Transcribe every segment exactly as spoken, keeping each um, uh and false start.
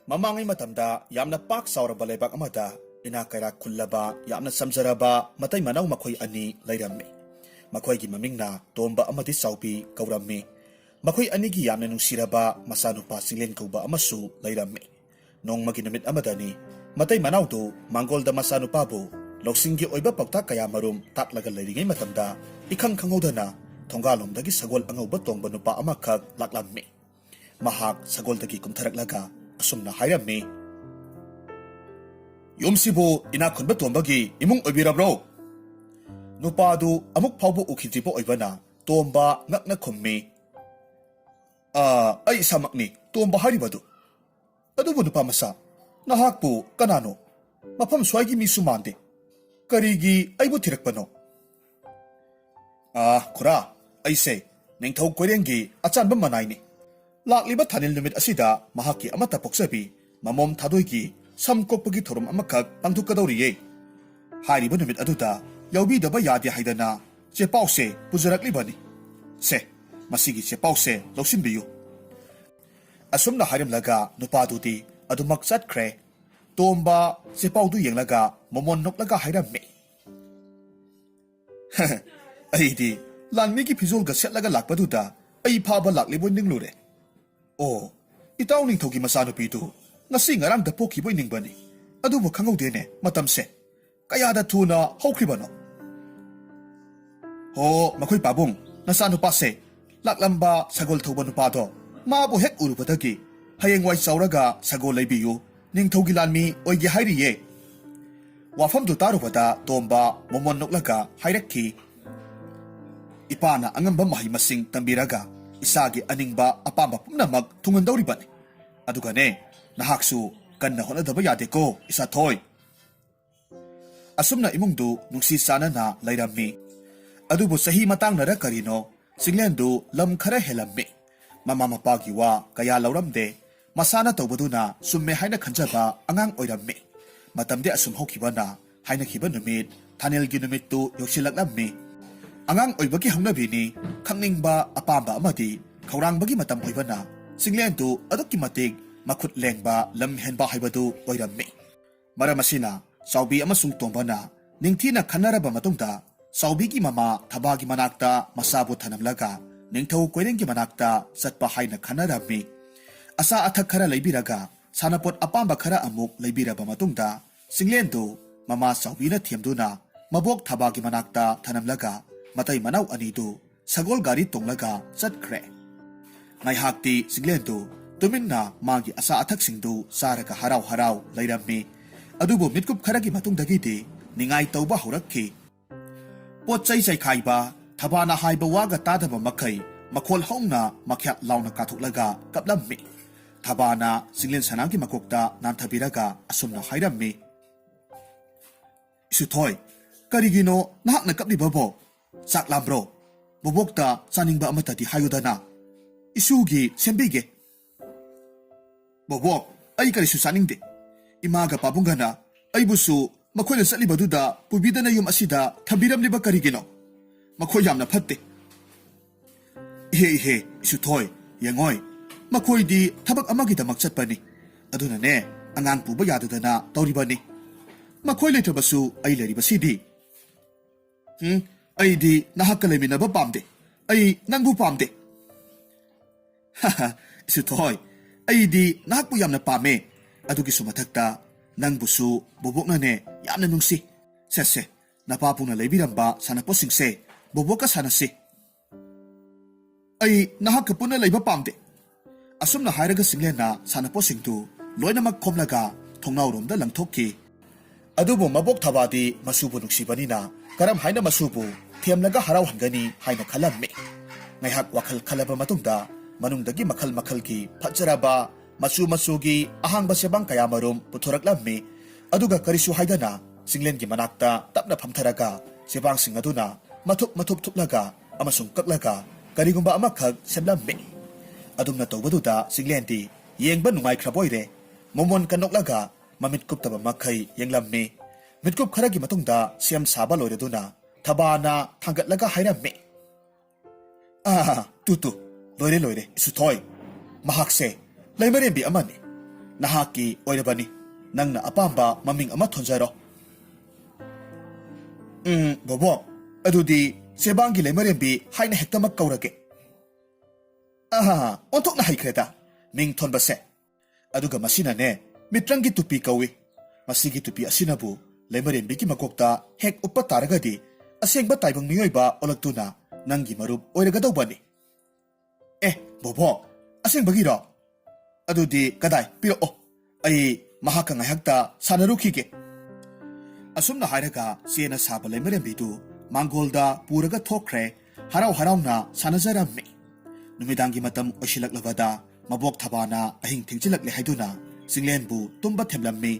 ꯃꯃꯥꯡꯉꯩ ꯃꯇꯝꯗ ꯌꯥꯝꯅ ꯄꯥꯛ ꯆꯥꯎꯔꯕ ꯂꯩꯕꯥꯛ ꯑꯃꯗ ꯏꯅꯥꯛ ꯀꯩꯔꯥꯛ ꯈꯨꯜꯂꯕ, ꯌꯥꯝꯅ ꯆꯝꯖꯔꯕ ꯃꯇꯩ ꯃꯅꯥꯎ ꯃꯈꯣꯏ ꯑꯅꯤ ꯂꯩꯔꯝꯃꯤ꯫ ꯃꯈꯣꯏꯒꯤ ꯃꯃꯤꯡꯅ ꯇꯣꯝꯕ ꯑꯃꯗꯤ ꯆꯥꯎꯕꯤ ꯀꯧꯔꯝꯃꯤ꯫ ꯃꯈꯣꯏ ꯑꯅꯤꯒꯤ ꯌꯥꯝꯅ ꯅꯨꯡꯁꯤꯔꯕ ꯃꯆꯥꯅꯨꯄꯥ ꯆꯤꯡꯂꯦꯟ ꯀꯧꯕ ꯑꯃꯁꯨ ꯂꯩꯔꯝꯃꯤ꯫ ꯅꯣꯡꯃꯒꯤ ꯅꯨꯃꯤꯠ ꯑꯃꯗꯅꯤ, ꯃꯇꯩ ꯃꯅꯥꯎꯗꯨ ꯃꯥꯡꯒꯣꯜꯗ ꯃꯆꯥꯅꯨꯄꯥꯕꯨ ꯂꯧꯁꯤꯡꯒꯤ ꯑꯣꯏꯕ ꯄꯥꯎꯇꯥꯛ ꯀꯌꯥ ꯃꯔꯨꯝ ꯇꯥꯛꯂꯒ ꯂꯩꯔꯤꯉꯩ ꯃꯇꯝꯗ, ꯏꯈꯪ ꯈꯪꯍꯧꯗꯅ ꯊꯣꯡꯒꯥꯜꯂꯣꯝꯗꯒꯤ ꯁꯒꯣꯜ ꯑꯉꯧꯕ ꯇꯣꯡꯕ ꯅꯨꯄꯥ ꯑꯃꯈꯛ ꯂꯥꯛꯂꯝꯃꯤ꯫ ꯃꯍꯥꯛ ꯁꯒꯣꯜꯗꯒꯤ ꯀꯨꯝꯊꯔꯛꯂꯒ ꯑꯁꯨꯝꯅ ꯍꯥꯏꯔꯝꯃꯤ, "ꯌꯨꯝꯁꯤꯕꯨ ꯏꯅꯥꯛ ꯈꯨꯟꯕ ꯇꯣꯝꯕꯒꯤ ꯏꯃꯨꯡ ꯑꯣꯏꯕꯤꯔꯕ꯭ꯔꯣ?" ꯅꯨꯄꯥꯗꯨ ꯑꯃꯨꯛ ꯐꯥꯎꯕ ꯎꯈꯤꯗ꯭ꯔꯤꯕ ꯑꯣꯏꯕꯅ ꯇꯣꯝꯕ ꯉꯛꯅ ꯈꯨꯝꯃꯤ, "ꯑ, ꯑꯩ ꯏꯁꯥꯃꯛꯅꯤ, ꯇꯣꯝꯕ ꯍꯥꯏꯔꯤꯕꯗꯨ꯫ ꯑꯗꯨꯕꯨ ꯅꯨꯄꯥ ꯃꯆꯥ, ꯅꯍꯥꯛꯄꯨ ꯀꯅꯥꯅꯣ? ꯃꯐꯝ ꯁ꯭ꯋꯥꯏꯒꯤ ꯃꯤꯁꯨ ꯃꯥꯟꯗꯦ꯫ ꯀꯔꯤꯒꯤ ꯑꯩꯕꯨ ꯊꯤꯔꯛꯄꯅꯣ?" "ꯑꯥ, ꯈꯨꯔꯥ, ꯑꯩꯁꯦ ꯅꯤꯡꯊꯧ ꯀꯣꯏꯔꯦꯡꯒꯤ ꯑꯆꯥꯟꯕ ꯃꯅꯥꯏꯅꯤ꯫ ꯂꯥꯛꯂꯤꯕ ꯊꯥꯅꯤꯜ ꯅꯨꯃꯤꯠ ꯑꯁꯤꯗ ꯃꯍꯥꯛꯀꯤ ꯑꯃꯠꯇ ꯄꯣꯛꯆꯕꯤ ꯃꯃꯣꯝ ꯊꯥꯗꯣꯏꯒꯤ ꯁꯝ ꯀꯣꯛꯄꯒꯤ ꯊꯧꯔꯝ ꯑꯃꯈꯛ ꯄꯥꯡꯊꯣꯛꯀꯗꯧꯔꯤꯌꯦ꯫ ꯍꯥꯏꯔꯤꯕ ꯅꯨꯃꯤꯠ ꯑꯗꯨꯗ ꯌꯥꯎꯕꯤꯗꯕ ꯌꯥꯗꯦ ꯍꯥꯏꯗꯅ ꯆꯦꯄꯥꯎꯁꯦ ꯄꯨꯖꯔꯛꯂꯤꯕꯅꯤ꯫ ꯁꯦ, ꯃꯁꯤꯒꯤ ꯆꯦꯄꯥꯎꯁꯦ ꯂꯧꯁꯤꯟꯕꯤꯌꯨ꯫" ꯑꯁꯨꯝꯅ ꯍꯥꯏꯔꯝꯂꯒ ꯅꯨꯄꯥꯗꯨꯗꯤ ꯑꯗꯨꯃꯛ ꯆꯠꯈ꯭ꯔꯦ꯫ ꯇꯣꯝꯕ ꯆꯦꯄꯥꯎꯗꯨ ꯌꯦꯡꯂꯒ ꯃꯃꯣꯟ ꯅꯣꯛꯂꯒ ꯍꯥꯏꯔꯝꯃꯤ, "ꯑꯩꯗꯤ ꯂꯥꯟꯃꯤꯒꯤ ꯐꯤꯖꯣꯜꯒ ꯁꯦꯠꯂꯒ ꯂꯥꯛꯄꯗꯨꯗ ꯑꯩ ꯐꯥꯕ ꯂꯥꯛꯂꯤꯕꯣꯏ ꯅꯤꯡꯂꯨꯔꯦ꯫ ꯑꯣ, ꯏꯇꯥꯎ ꯅꯤꯡꯊꯧꯒꯤ ꯃꯆꯥꯅꯨꯄꯤꯗꯨ ꯉꯁꯤ ꯉꯔꯥꯡꯗ ꯄꯣꯛꯈꯤꯕꯣꯏ ꯅꯤꯡꯕꯅꯤ꯫ ꯑꯗꯨꯕꯨ ꯈꯪꯍꯧꯗꯦꯅꯦ, ꯃꯇꯝꯁꯦ ꯀꯌꯥꯗ ꯊꯨꯅ ꯍꯧꯈ꯭ꯔꯤꯕꯅꯣ?" "ꯍꯣ, ꯃꯈꯣꯏ ꯄꯥꯕꯨꯡ, ꯅꯆꯥꯅꯨꯄꯥꯁꯦ ꯂꯥꯛꯂꯝꯕ ꯁꯒꯣꯜ ꯊꯧꯕ ꯅꯨꯄꯥꯗꯣ, ꯃꯥꯕꯨ ꯍꯦꯛ ꯎꯔꯨꯕꯗꯒꯤ ꯍꯌꯦꯡꯋꯥꯏ ꯆꯥꯎꯔꯒ ꯁꯒꯣꯜ ꯂꯩꯕꯤꯌꯨ, ꯅꯤꯡꯊꯧꯒꯤ ꯂꯥꯟꯃꯤ ꯑꯣꯏꯒꯦ ꯍꯥꯏꯔꯤꯌꯦ꯫" ꯋꯥꯐꯝꯗꯨ ꯇꯥꯔꯨꯕꯗ ꯇꯣꯝꯕ ꯃꯣꯃꯣꯟ ꯅꯣꯛꯂꯒ ꯍꯥꯏꯔꯛꯈꯤ, "ꯏꯄꯥꯅ ꯑꯉꯝꯕ ꯃꯍꯩ ꯃꯁꯤꯡ ꯇꯝꯕꯤꯔꯒ ꯏꯆꯥꯒꯤ ꯑꯅꯤꯡꯕ ꯑꯄꯥꯝꯕ ꯄꯨꯝꯅꯃꯛ ꯊꯨꯡꯍꯟꯗꯧꯔꯤꯕꯅꯤ꯫ ꯑꯗꯨꯒꯅꯦ, ꯅꯍꯥꯛꯁꯨ ꯀꯟꯅ ꯍꯣꯠꯅꯗꯕ ꯌꯥꯗꯦꯀꯣ, ꯏꯆꯥꯊꯣꯏ꯫" ꯑꯁꯨꯝꯅ ꯏꯃꯨꯡꯗꯨ ꯅꯨꯡꯁꯤ ꯆꯥꯟꯅꯅ ꯂꯩꯔꯝꯃꯤ꯫ ꯑꯗꯨꯕꯨ ꯆꯍꯤ ꯃꯇꯥꯡꯅꯔ ꯀꯔꯤꯅꯣ, ꯆꯤꯡꯂꯦꯟꯗꯨ ꯂꯝ ꯈꯔ ꯍꯦꯜꯂꯝꯃꯤ꯫ ꯃꯃꯥ ꯃꯄꯥꯒꯤ ꯋꯥ ꯀꯌꯥ ꯂꯧꯔꯝꯗꯦ꯫ ꯃꯁꯥꯅ ꯇꯧꯕꯗꯨꯅ ꯆꯨꯝꯃꯦ ꯍꯥꯏꯅ ꯈꯟꯖꯕ ꯑꯉꯥꯡ ꯑꯣꯏꯔꯝꯃꯤ꯫ ꯃꯇꯝꯗꯤ ꯑꯁꯨꯝ ꯍꯧꯈꯤꯕꯅ ꯍꯥꯏꯅꯈꯤꯕ ꯅꯨꯃꯤꯠ, ꯊꯥꯅꯤꯜꯒꯤ ꯅꯨꯃꯤꯠꯇꯨ ꯌꯧꯁꯤꯜꯂꯛꯂꯝꯃꯤ꯫ ꯑꯉꯥꯡ ꯑꯣꯏꯕꯒꯤ ꯍꯧꯅꯕꯤꯅꯤ, ꯈꯪꯅꯤꯡꯕ, ꯑꯄꯥꯝꯕ ꯑꯃꯗꯤ ꯈꯧꯔꯥꯡꯕꯒꯤ ꯃꯇꯝ ꯑꯣꯏꯕꯅ ꯆꯤꯡꯂꯦꯟꯗꯨ ꯑꯗꯨꯛꯀꯤ ꯃꯇꯤꯛ ꯃꯈꯨꯠ ꯂꯦꯡꯕ ꯂꯝ ꯍꯦꯟꯕ ꯍꯥꯏꯕꯗꯨ ꯑꯣꯏꯔꯝꯃꯤ꯫ ꯃꯔꯝ ꯑꯁꯤꯅ ꯆꯥꯎꯕꯤ ꯑꯃꯁꯨꯡ ꯇꯣꯝꯕꯅ ꯅꯤꯡꯊꯤꯅ ꯈꯟꯅꯔꯕ ꯃꯇꯨꯡꯗ ꯆꯥꯎꯕꯤꯒꯤ ꯃꯃꯥ ꯊꯕꯥꯒꯤ ꯃꯅꯥꯛꯇ ꯃꯆꯥꯕꯨ ꯊꯅꯝꯂꯒ ꯅꯤꯡꯊꯧ ꯀꯣꯏꯔꯦꯡꯒꯤ ꯃꯅꯥꯛꯇ ꯆꯠꯄ ꯍꯥꯏꯅ ꯈꯟꯅꯔꯝꯃꯤ꯫ ꯑꯆꯥ ꯑꯊꯛ ꯈꯔ ꯂꯩꯕꯤꯔꯒ ꯁꯥꯟꯅꯄꯣꯠ ꯑꯄꯥꯝꯕ ꯈꯔ ꯑꯃꯨꯛ ꯂꯩꯕꯤꯔꯕ ꯃꯇꯨꯡꯗ ꯆꯤꯡꯂꯦꯟꯗꯨ ꯃꯃꯥ ꯆꯥꯎꯕꯤꯅ ꯊꯦꯝꯗꯨꯅ ꯃꯕꯣꯛ ꯊꯕꯥꯒꯤ ꯃꯅꯥꯛꯇ ꯊꯅꯝꯂꯒ ꯃꯇꯩ ꯃꯅꯥꯎ ꯑꯅꯤꯗꯨ ꯁꯒꯣꯜ ꯒꯥꯔꯤ ꯇꯣꯡꯂꯒ ꯆꯠꯈ꯭ꯔꯦ꯫ ꯉꯥꯏꯍꯥꯛꯇꯤ ꯆꯤꯡꯂꯦꯟꯗꯨ ꯇꯨꯃꯤꯟꯅ ꯃꯥꯒꯤ ꯑꯆꯥ ꯑꯊꯛꯁꯤꯡꯗꯨ ꯆꯥꯔꯒ ꯍꯔꯥꯎ ꯍꯔꯥꯎ ꯂꯩꯔꯝꯃꯤ꯫ ꯑꯗꯨꯕꯨ ꯃꯤꯠꯀꯨꯞ ꯈꯔꯒꯤ ꯃꯇꯨꯡꯗꯒꯤꯗꯤ ꯅꯤꯡꯉꯥꯏ ꯇꯧꯕ ꯍꯧꯔꯛꯈꯤ꯫ ꯄꯣꯠ ꯆꯩ ꯆꯥꯏꯈꯥꯏꯕ, ꯊꯕꯥꯅ ꯍꯥꯏꯕ ꯋꯥꯒ ꯇꯥꯗꯕ ꯃꯈꯩ ꯃꯈꯣꯜ ꯍꯧꯅ ꯃꯈ꯭ꯌꯥꯠ ꯂꯥꯎꯅ ꯀꯥꯊꯣꯛꯂꯒ ꯀꯞꯂꯝꯃꯤ꯫ ꯊꯕꯥꯅ ꯆꯤꯡꯂꯦꯟ ꯁꯅꯥꯒꯤ ꯃꯀꯣꯛꯇ ꯅꯥꯟꯊꯕꯤꯔꯒ ꯑꯁꯨꯝꯅ ꯍꯥꯏꯔꯝꯃꯤ, "ꯏꯁꯨꯊꯣꯏ, ꯀꯔꯤꯒꯤꯅꯣ ꯅꯍꯥꯛꯅ ꯀꯞꯂꯤꯕꯕꯣ? ꯆꯥꯛ ꯂꯥꯝꯕ꯭ꯔꯣ? ꯕꯣꯕꯣꯛꯇ ꯆꯥꯅꯤꯡꯕ ꯑꯃꯠꯇꯗꯤ ꯍꯥꯏꯌꯨꯗꯅ꯫ ꯏꯁꯨꯒꯤ ꯁꯦꯝꯕꯤꯒꯦ꯫" "ꯕꯣꯕꯣꯛ, ꯑꯩ ꯀꯔꯤꯁꯨ ꯆꯥꯅꯤꯡꯗꯦ꯫ ꯏꯃꯥꯒ ꯄꯥꯕꯨꯡꯒꯅ ꯑꯩꯕꯨꯁꯨ ꯃꯈꯣꯏꯅ ꯆꯠꯂꯤꯕꯗꯨꯗ ꯄꯨꯕꯤꯗꯅ ꯌꯨꯝ ꯑꯁꯤꯗ ꯊꯝꯕꯤꯔꯝꯂꯤꯕ ꯀꯔꯤꯒꯤꯅꯣ? ꯃꯈꯣꯏ ꯌꯥꯝꯅ ꯐꯠꯇꯦ꯫" "ꯏꯍꯦ, ꯏꯍꯦ, ꯏꯁꯨꯊꯣꯏ, ꯌꯦꯡꯉꯣꯏ, ꯃꯈꯣꯏꯗꯤ ꯊꯕꯛ ꯑꯃꯒꯤꯗꯃꯛ ꯆꯠꯄꯅꯤ꯫ ꯑꯗꯨꯅꯅꯦ, ꯑꯉꯥꯡ ꯄꯨꯕ ꯌꯥꯗꯗꯅ ꯇꯧꯔꯤꯕꯅꯤ꯫ ꯃꯈꯣꯏ ꯂꯩꯇ꯭ꯔꯕꯁꯨ ꯑꯩ ꯂꯩꯔꯤꯕꯁꯤꯗꯤ꯫" "ꯎꯝ, ꯑꯩꯗꯤ ꯅꯍꯥꯛꯀ ꯂꯩꯃꯤꯟꯅꯕ ꯄꯥꯝꯗꯦ꯫ ꯑꯩ ꯅꯪꯕꯨ ꯄꯥꯝꯗꯦ꯫" "ꯏꯁꯨꯊꯣꯏ, ꯑꯩꯗꯤ ꯅꯍꯥꯛꯄꯨ ꯌꯥꯝꯅ ꯄꯥꯝꯃꯦ꯫ ꯑꯗꯨꯒꯤꯁꯨ ꯃꯊꯛꯇ ꯅꯪꯕꯨꯁꯨ ꯕꯣꯕꯣꯛꯅꯅꯦ ꯌꯥꯝꯅ ꯅꯨꯡꯁꯤ꯫ ꯁꯦ, ꯁꯦ, ꯅꯄꯥꯕꯨꯡꯅ ꯂꯩꯕꯤꯔꯝꯕ ꯁꯥꯟꯅꯄꯣꯠꯁꯤꯡꯁꯦ ꯕꯣꯕꯣꯛꯀ ꯁꯥꯟꯅꯁꯤ꯫" "ꯑꯩ ꯅꯍꯥꯛꯀ ꯄꯨꯟꯅ ꯂꯩꯕ ꯄꯥꯝꯗꯦ꯫" ꯑꯁꯨꯝꯅ ꯍꯥꯏꯔꯒ ꯆꯤꯡꯂꯦꯟꯅ ꯁꯥꯟꯅꯄꯣꯠꯁꯤꯡꯗꯨ ꯂꯣꯏꯅꯃꯛ ꯈꯣꯝꯂꯒ ꯊꯣꯡꯅꯥꯎꯔꯣꯝꯗ ꯂꯪꯊꯣꯛꯈꯤ꯫ ꯑꯗꯨꯕꯨ ꯃꯕꯣꯛ ꯊꯕꯥꯗꯤ ꯃꯁꯨꯕꯨ ꯅꯨꯡꯁꯤꯕꯅꯤꯅ ꯀꯔꯝ ꯍꯥꯏꯅ ꯃꯁꯨꯕꯨ ꯊꯦꯝꯂꯒ ꯍꯔꯥꯎꯍꯟꯒꯅꯤ ꯍꯥꯏꯅ ꯈꯜꯂꯝꯃꯤ꯫ ꯉꯥꯏꯍꯥꯛ ꯋꯥꯈꯜ ꯈꯜꯂꯕ ꯃꯇꯨꯡꯗ ꯃꯅꯨꯡꯗꯒꯤ ꯃꯈꯜ ꯃꯈꯜꯒꯤ ꯐꯖꯔꯕ ꯃꯆꯨ ꯃꯆꯨꯒꯤ ꯑꯍꯥꯡꯕ ꯆꯦꯕꯥꯡ ꯀꯌꯥꯃꯔꯨꯝ ꯄꯨꯊꯣꯔꯛꯂꯝꯃꯤ꯫ ꯑꯗꯨꯒ ꯀꯔꯤꯁꯨ ꯍꯥꯏꯗꯅ ꯆꯤꯡꯂꯦꯟꯒꯤ ꯃꯅꯥꯛꯇ ꯇꯞꯅ ꯐꯝꯊꯔꯒ ꯆꯦꯕꯥꯡꯁꯤꯡ ꯑꯗꯨꯅ ꯃꯊꯨꯞ ꯃꯊꯨꯞ ꯊꯨꯞꯂꯒ ꯑꯃꯁꯨꯡ ꯀꯛꯂꯒ ꯀꯔꯤꯒꯨꯝꯕ ꯑꯃꯈꯛ ꯁꯦꯝꯂꯝꯃꯤ꯫ ꯑꯗꯨꯝꯅ ꯇꯧꯕꯗꯨꯗ ꯆꯤꯡꯂꯦꯟꯗꯤ ꯌꯦꯡꯕ ꯅꯨꯡꯉꯥꯏꯈ꯭ꯔꯕ ꯑꯣꯏꯔꯦ꯫ ꯃꯣꯃꯣꯟ ꯀꯟꯅꯣꯛꯂꯒ ꯃꯃꯤꯠ ꯀꯨꯞꯇꯕ ꯃꯈꯩ ꯌꯦꯡꯂꯝꯃꯤ꯫ ꯃꯤꯠꯀꯨꯞ ꯈꯔꯒꯤ ꯃꯇꯨꯡꯗ ꯁꯦꯝ ꯁꯥꯕ ꯂꯣꯏꯔꯗꯨꯅ ꯊꯕꯥꯅ ꯊꯥꯡꯒꯠꯂꯒ ꯍꯥꯏꯔꯝꯃꯤ, "ꯑꯥ, ꯇꯨ, ꯇꯨ, ꯂꯣꯏꯔꯦ, ꯂꯣꯏꯔꯦ, ꯏꯁꯨꯊꯣꯏ꯫ ꯃꯍꯥꯛꯁꯦ ꯂꯩꯃꯔꯦꯝꯕꯤ ꯑꯃꯅꯤ꯫ ꯅꯍꯥꯛꯀꯤ ꯑꯣꯏꯔꯕꯅꯤ꯫ ꯅꯪꯅ ꯑꯄꯥꯝꯕ ꯃꯃꯤꯡ ꯑꯃ ꯊꯣꯟꯖꯔꯣ꯫ ꯎꯝ, ꯕꯣꯕꯣꯛ, ꯑꯗꯨꯗꯤ ꯆꯦꯕꯥꯡꯒꯤ ꯂꯩꯃꯔꯦꯝꯕꯤ ꯍꯥꯏꯅ ꯍꯦꯛꯇꯃꯛ ꯀꯧꯔꯒꯦ꯫ ꯑꯍꯥ, ꯑꯣꯟꯊꯣꯛꯅ ꯍꯩꯈ꯭ꯔꯦꯗ ꯃꯤꯡ ꯊꯣꯟꯕꯁꯦ꯫ ꯑꯗꯨꯒ ꯃꯁꯤꯅꯅꯦ, ꯃꯤꯇ꯭ꯔꯪꯒꯤ ꯇꯨꯄꯤ ꯀꯧꯏ꯫ ꯃꯁꯤꯒꯤ ꯇꯨꯄꯤ ꯑꯁꯤꯅꯕꯨ ꯂꯩꯃꯔꯦꯝꯕꯤꯒꯤ ꯃꯀꯣꯛꯇ ꯍꯦꯛ ꯎꯞꯄ ꯇꯥꯔꯒꯗꯤ, ꯑꯁꯦꯡꯕ ꯇꯥꯏꯕꯪ ꯃꯤꯑꯣꯏꯕ ꯑꯣꯜꯂꯛꯇꯨꯅ ꯅꯪꯒꯤ ꯃꯔꯨꯞ ꯑꯣꯏꯔꯒꯗꯧꯕꯅꯤ꯫ ꯑꯦ, ꯕꯣꯕꯣꯛ, ꯑꯁꯦꯡꯕꯒꯤꯔꯣ? ꯑꯗꯨꯗꯤ ꯀꯗꯥꯏ, ꯄꯤꯔꯛꯑꯣ, ꯑꯩ ꯃꯍꯥꯛꯀ ꯉꯥꯏꯍꯥꯛꯇ ꯁꯥꯟꯅꯔꯨꯈꯤꯒꯦ꯫ ꯑꯁꯨꯝꯅ ꯍꯥꯏꯔꯒ ꯆꯦꯅ ꯁꯥꯕ ꯂꯩꯃꯔꯦꯝꯕꯤꯗꯨ ꯃꯥꯡꯒꯣꯜꯗ ꯄꯨꯔꯒ ꯊꯣꯛꯈ꯭ꯔꯦ꯫ ꯍꯔꯥꯎ ꯍꯔꯥꯎꯅ ꯁꯥꯟꯅꯖꯔꯝꯃꯤ꯫ ꯅꯨꯃꯤꯗꯥꯡꯒꯤ ꯃꯇꯝ ꯑꯣꯏꯁꯤꯜꯂꯛꯂꯕꯗ ꯃꯕꯣꯛ ꯊꯕꯥꯅ ꯑꯍꯤꯡ ꯊꯦꯡꯖꯤꯜꯂꯛꯂꯦ ꯍꯥꯏꯗꯨꯅ ꯆꯤꯡꯂꯦꯟꯕꯨ ꯇꯨꯝꯕ ꯊꯦꯝꯂꯝꯃꯤ꯫